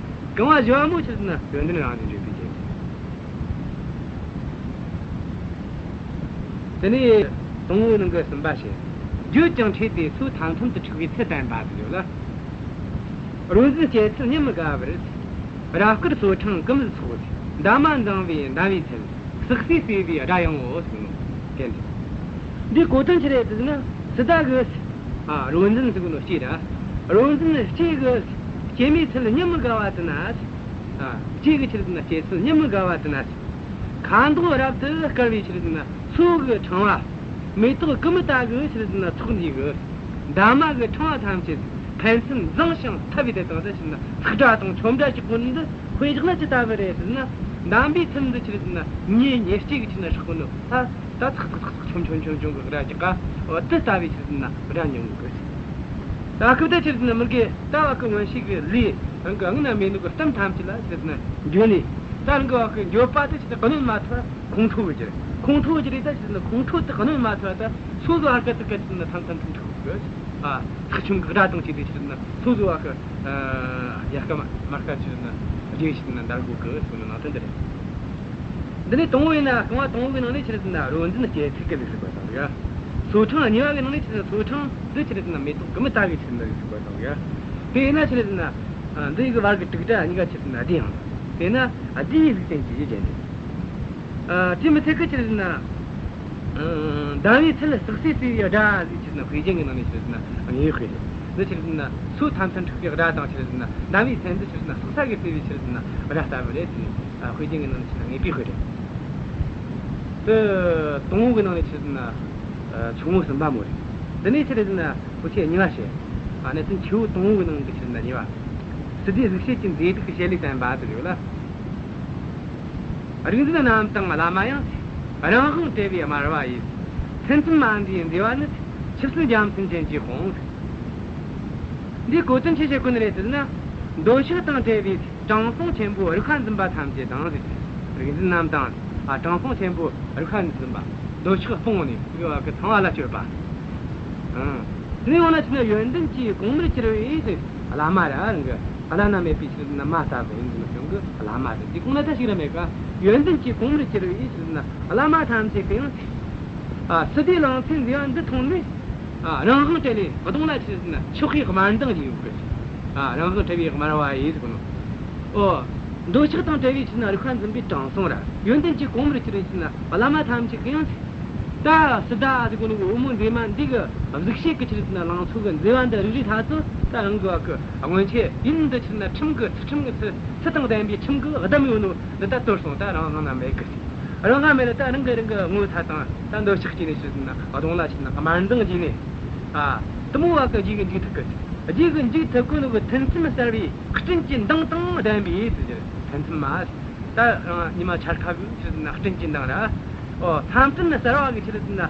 རྐང་བ་བཞི་བ་མོ་ཆི་རེད་ཟེར་ན་ཡོན་ཏན་རང་བཞིན་བརྗོད་པའི་རྒྱན། དེ་ནས་དང་པོའི་ནང་གི་གསུམ་པ་བཤད། བརྗོད་ཅིང་འཕྲད་དེ་སོ་ཐམ་ཐམ་དུ་འཁྲིགས་པའི་ཚུལ་བསྟན་པ་ཟེར་ཡོད་ལ། རོ་འཛིན་སྐྱེད་ཚལ་ཉིད་མི་དགའ་བར། རབ་དཀར་སོ་ཕྲེང་ཀུ་མུད་ཚོགས། འདབ་མ་མཛངས་པའི་འདམ་བུའི་ཚལ། སག་སེ་ཟེར་བའི་སྒྲ་ཡང་ངོ་ཟེར་ནོ། གན་འདི་གོ་དོན་ཆི་རེད་ཟེར་ན། སི་ཏཱ་གི། ཨ། རོ་འཛིན་ཟེར་གོ་ནོ་སྐྱེས་ར། རོ་འཛིན་སྐྱེས་གི་སྐྱེད་མོས་ཚལ་ཉིད་མི་དགའ་བ་དེ་ན། ཨ། སྐྱེས་གི་ཆི་རེད་ཟེར་ན་སྐྱེད་ཚལ་ཉིད་མི་དགའ་བ་དེ་ན། ཁ་མདོག་རབ་ཏུ་དཀར་བའི་ཆི་རེད་ཟེར་ན་སོ་གི་ཕྲེང་བ། མེ་ཏོག་ཀུ་མུད་ཀྱི་ཆི་རེད་ཟེར་ན་ཚོགས་འདི་གི། འདབ་མ་གི་ཕྲེང་བ་ཐམས་ཅད་ཕན་ཚུན་བཟང་ཞིང་འཐབ་པའི་དེ་དང་དེ་ཆི་རེད་ཟེར་ན་སིག་སྒྲ་དང་ཆོམ་སྒྲ་གྱི་གོ་འདི་དཔེ་བཞག་ན་ཅི་ལྟ་བུ་རེད་ཟེར་ན། འདམ་བུའི་ཚལ་འདི་ཆི་རེད་ཟེར་ན་ཉེ་ཉེ་སྐྱེས་གི་ཆི་རེད་ཟེར་ན་ཧྲག་གོ་ནོ། ད་ད་ཚག་ཚག་ཚག་ཚག་ཆོམ་ཆོམ་ཆོམ་ཆོམ་གི་སྒྲ་རྒྱག་ག། འོ་དེ་ལྟ་བུའི་ཆི་རེད་ཟེར་ན་སྒྲ་མྱོང་གི། ད་སྐབས་དེ་ཆི་རེད་ཟེར་ན་མི་དགེ་ལྟ་བ་གི་མངོན་ཤེས་ཀྱི་ལས་རང་གི་དབང་ན་མེད་ནོ་གི་གཏམ་ཐམས་ཅད་ལ་ཆི་རེད་ཟེར་ན་འགྱོད་ནས། ད་རང་གི་བ་གི་འགྱོད་པ་དེ་ཆི་རེད་གནོན་མ་ཐུབ་པ་ཁོང་ཁྲོ་གི་གྱུར། ཁོང་ཁྲོ་གི་གྱུར་རེད། ད་ཆི་རེད་ཟེར་ན་ཁོང་ཁྲོ་དེ་གནོན་མ་ཐུབ་པ་ད་སོ་སོ་ཨར་ཀ་ཏི་ཀ་ཆི་རེད་ཟེར་ན་ཐམ་ཐམ་ཐམ་ཐམ་གི། ཨ། ཚག་ཆུང་གི་སྒྲ་དང་བཅས་ཏེ་ཆི་རེད་ཟེར་ན་སོ་སོ་བ་གི། ཨ། ཡལ་ག་མ་མར་ག་ཆི་རེད་ཟེར་ན་རྒྱས་ཆི་རེད་ཟེར་ན་འདར་གོ་གི་ཟེར་ནོ་ནང་དོན་འདི་རེད། འདི་ནས་དང་པོ་ཡིན་ན་རྐང་བ་དང་པོ་གི་ནང་ནས་ཆི་རེད་ཟེར་ན་རོ་འཛིན་སྐྱེད་ཚལ་གྱི་ལུགས་སུ་བཀོད་བཏང་ཡ། སོ་ཕྲེང་གཉིས་པ་གི་ནང་ནས་ཆི་རེད་ཟེར་ན་སོ་ཕྲེང་འདི་ཆི་རེད་ཟེར་ན་མེ་ཏོག་ཀུ་མུད་ཀྱི་ཆི་རེད་ཟེར་ན་ལུགས་སུ་བཀོད་བཏང་ཡ། དེ་ཡིན་ན་ཆི་རེད་ཟེར་ན། ཨ། འདི་ཡི་གི་བར་གྱི་དྲུག་སྒྲ་གཉིས་ཀ་ཆི་རེད་ཟེར་ན་བསྡུས་ཡང་། དེས་ན་བསྡུས་པའི་གཟུགས་ཅན་གྱི་རྒྱན་ཏེ། ཨ། དེ་མི་ཚད་གི་ཆི་རེད་ཟེར་ན། ཨ། འདམ་བུའི་ཚལ་སག་སེ་ཟེར་བའི་སྒྲ་ཟིག་ཆི་རེད་ཟེར་ན་དཔེ་རྒྱན་གྱི་ནང་ནས་ཆི་རེད་ཟེར་ན་དངོས་དཔེ་རེད། འདི་ཆི་རེད་ཟེར་ན་སོ་ཐམ་ཐམ་འཁྲིགས་པའི་སྒྲ་དང་ཆི་རེད་ཟེར་ན་འདམ་བུའི་ཚལ་འདི་ཆི་རེད་ཟེར་ན་སག་ས་གིས་གཙེས་པའི་ཆི་རེད་ཟེར་ན་སྒྲ་ལྟ་བུ་རེད་ཟེར་ནས། ཨ། དཔེ་རྒྱན་གྱི་ནང་ནས་ཆི་རེད་ཟེར་ན་དངོས་དཔེ་དཔེ་རེད། དེ་དང་པོ་གི་ནང་ནས་ཆི་རེད་ཟེར་ན། ཨ། ཆུང་ངུ་གསུམ་པ་མོ་རེད། འདི་ནས་ཆི་རེད་ཟེར་ན་འུ་ཆོས་གཉིས་པ་བཤད། ཨ། གནད་དོན་ཆེ་བོ་དང་པོ་གི་ནང་གི་ཆི་རེད་ཟེར་ན་གཉིས་པ། སི་ཏའི་གཟུགས་བྱད་ཀྱི་མཛེས་སྡུག་གི་བྱེད་ལས་བསྟན་པ་དེ་ཡོད་ལ། རིག་འཛིན་རྣམས་དང་བླ་མ་ཡང་། རང་དབང་བྲལ་བའི་དམར་བ་ཡིས། ཚུལ་ཁྲིམས་མ་འདྲེས་མཛེས་པ་ནི། ཆུ་སྲིན་རྒྱལ་མཚན་ཅན་གྱི་དཔུང་། འདིའི་གོ་དོན་ཆི་བྱེད་གོ་ནི་རེད་ཟེར་ན། འདོད་ཆགས་དང་བྲལ་བའི་དྲང་སྲོང་ཆེན་པོ་རིག་པ་འཛིན་པ་ཐམས་ཅད་དང་ཟེར། རིག་འཛིན་རྣམས་དང་། ཨ། དྲང་སྲོང་ཆེན་པོ་རིག་པ་འཛིན་པ། འདོད་ཆགས་སྤོང་ནས་འདི་བ་གི་ཚངས་པ་ལ་སྤྱོད་པ། ཨང་། དེ་ནས་འོ་ན་ཆི་རེད་ཟེར་ན་ཡོན་ཏན་གྱི་གོང་མར་གྱུར་པའི་ཟེར། བླ་མ་ར་རང་གི་བླ་ན་མེད་པའི་ཆི་རེད་ཟེར་ན་མ་ལྟ་བུ་ཡིན་ཟེར་ནོ་རྐྱེན་གིས་བླ་མ་རེད། དེ་གོང་ན་ད་ཞིག་ར་མེད་ཀ། ཡོན་ཏན་གྱི་གོང་མར་གྱུར་པའི་ཆི་རེད་ཟེར་ན་བླ་མ་ཐམས་ཅད་ཀྱི་ཡང་། ཨ། སི་ཏའི་ལང་ཚོའི་མཛེས་པ་འདི་མཐོང་ནས། ཨ། རང་དབང་བྲལ་ནས་གདོང་ལ་ཆི་རེད་ཟེར་ན་ཕྱོགས་ཀྱི་དམར་མདངས་ཀྱི་ཡོད་གི། ཨ། རང་དབང་བྲལ་བའི་དམར་བ་ཡིས་ཟེར་གོ་ནོ། ཨོ། འདོད་ཆགས་དང་བྲལ་བའི་ཆི་རེད་ཟེར་ན་རིག་པ་འཛིན་པའི་དྲང་སྲོང་ར། ཡོན་ཏན་གྱི་གོང་མར་གྱུར་པའི་ཆི་རེད་ཟེར་ན་བླ་མ་ཐམས་ཅད་ཀྱི་ཡང་། ད་སི་ཏ་ཟེར་གོ་ནོ་གི་བུ་མོ་མཛེས་མ་འདི་གི་གཟུགས་བྱད་ཀྱི་ཆི་རེད་ཟེར་ན་ལང་ཚོ་གི་མཛེས་པ་འདི་རིག་རིག་ཐ་ཚོ་ད་རང་གི་བ་གི་སྔོན་ཆད་ཡིན་འདི་ཆི་རེད་ཟེར་ན་ཁྲིམས་ཀྱི་ཚུལ་ཁྲིམས་ཀྱི་ཚུལ་ཚུལ་དང་ལྡན་པའི་ཁྲིམས་ཀྱིས་བསྡམས་ཡོད་ནོ་འདི་ད་དོར་སོང་། ད་རང་དབང་ན་མེད་གི། རང་དབང་མེད་ལ་ད་རང་གི་རང་གི་ངོ་ཚ་དང་ད་འདོད་ཆགས་སྐྱེས་ནས་ཆི་རེད་ཟེར་ན་གདོང་ལ་ཆི་རེད་ཟེར་ན་དམར་མདངས་རྒྱས་ནས། ཨ། དེ་མོ་བ་གི་རྗེས་གི་འཇུག་ཐུབ་གི། རྗེས་གི་འཇུག་ཐུབ་གོ་ནོ་གི་ཐུན་མཚམས་གསར་བའི་སྤྲིན་གྱི་མདངས་དང་ལྡན་པའི་ཟེར་རྒྱུ། ཐུན་མཚམས་མ། ད་རང་ཉི་མ་འཆར་ཁ་གི་ཆི་རེད་ཟེར་ན་སྤྲིན་གྱི་མདངས་ར། ཨོ། མཚམས་སྤྲིན་གསར་བ་གི་ཆི་རེད་ཟེར་ན།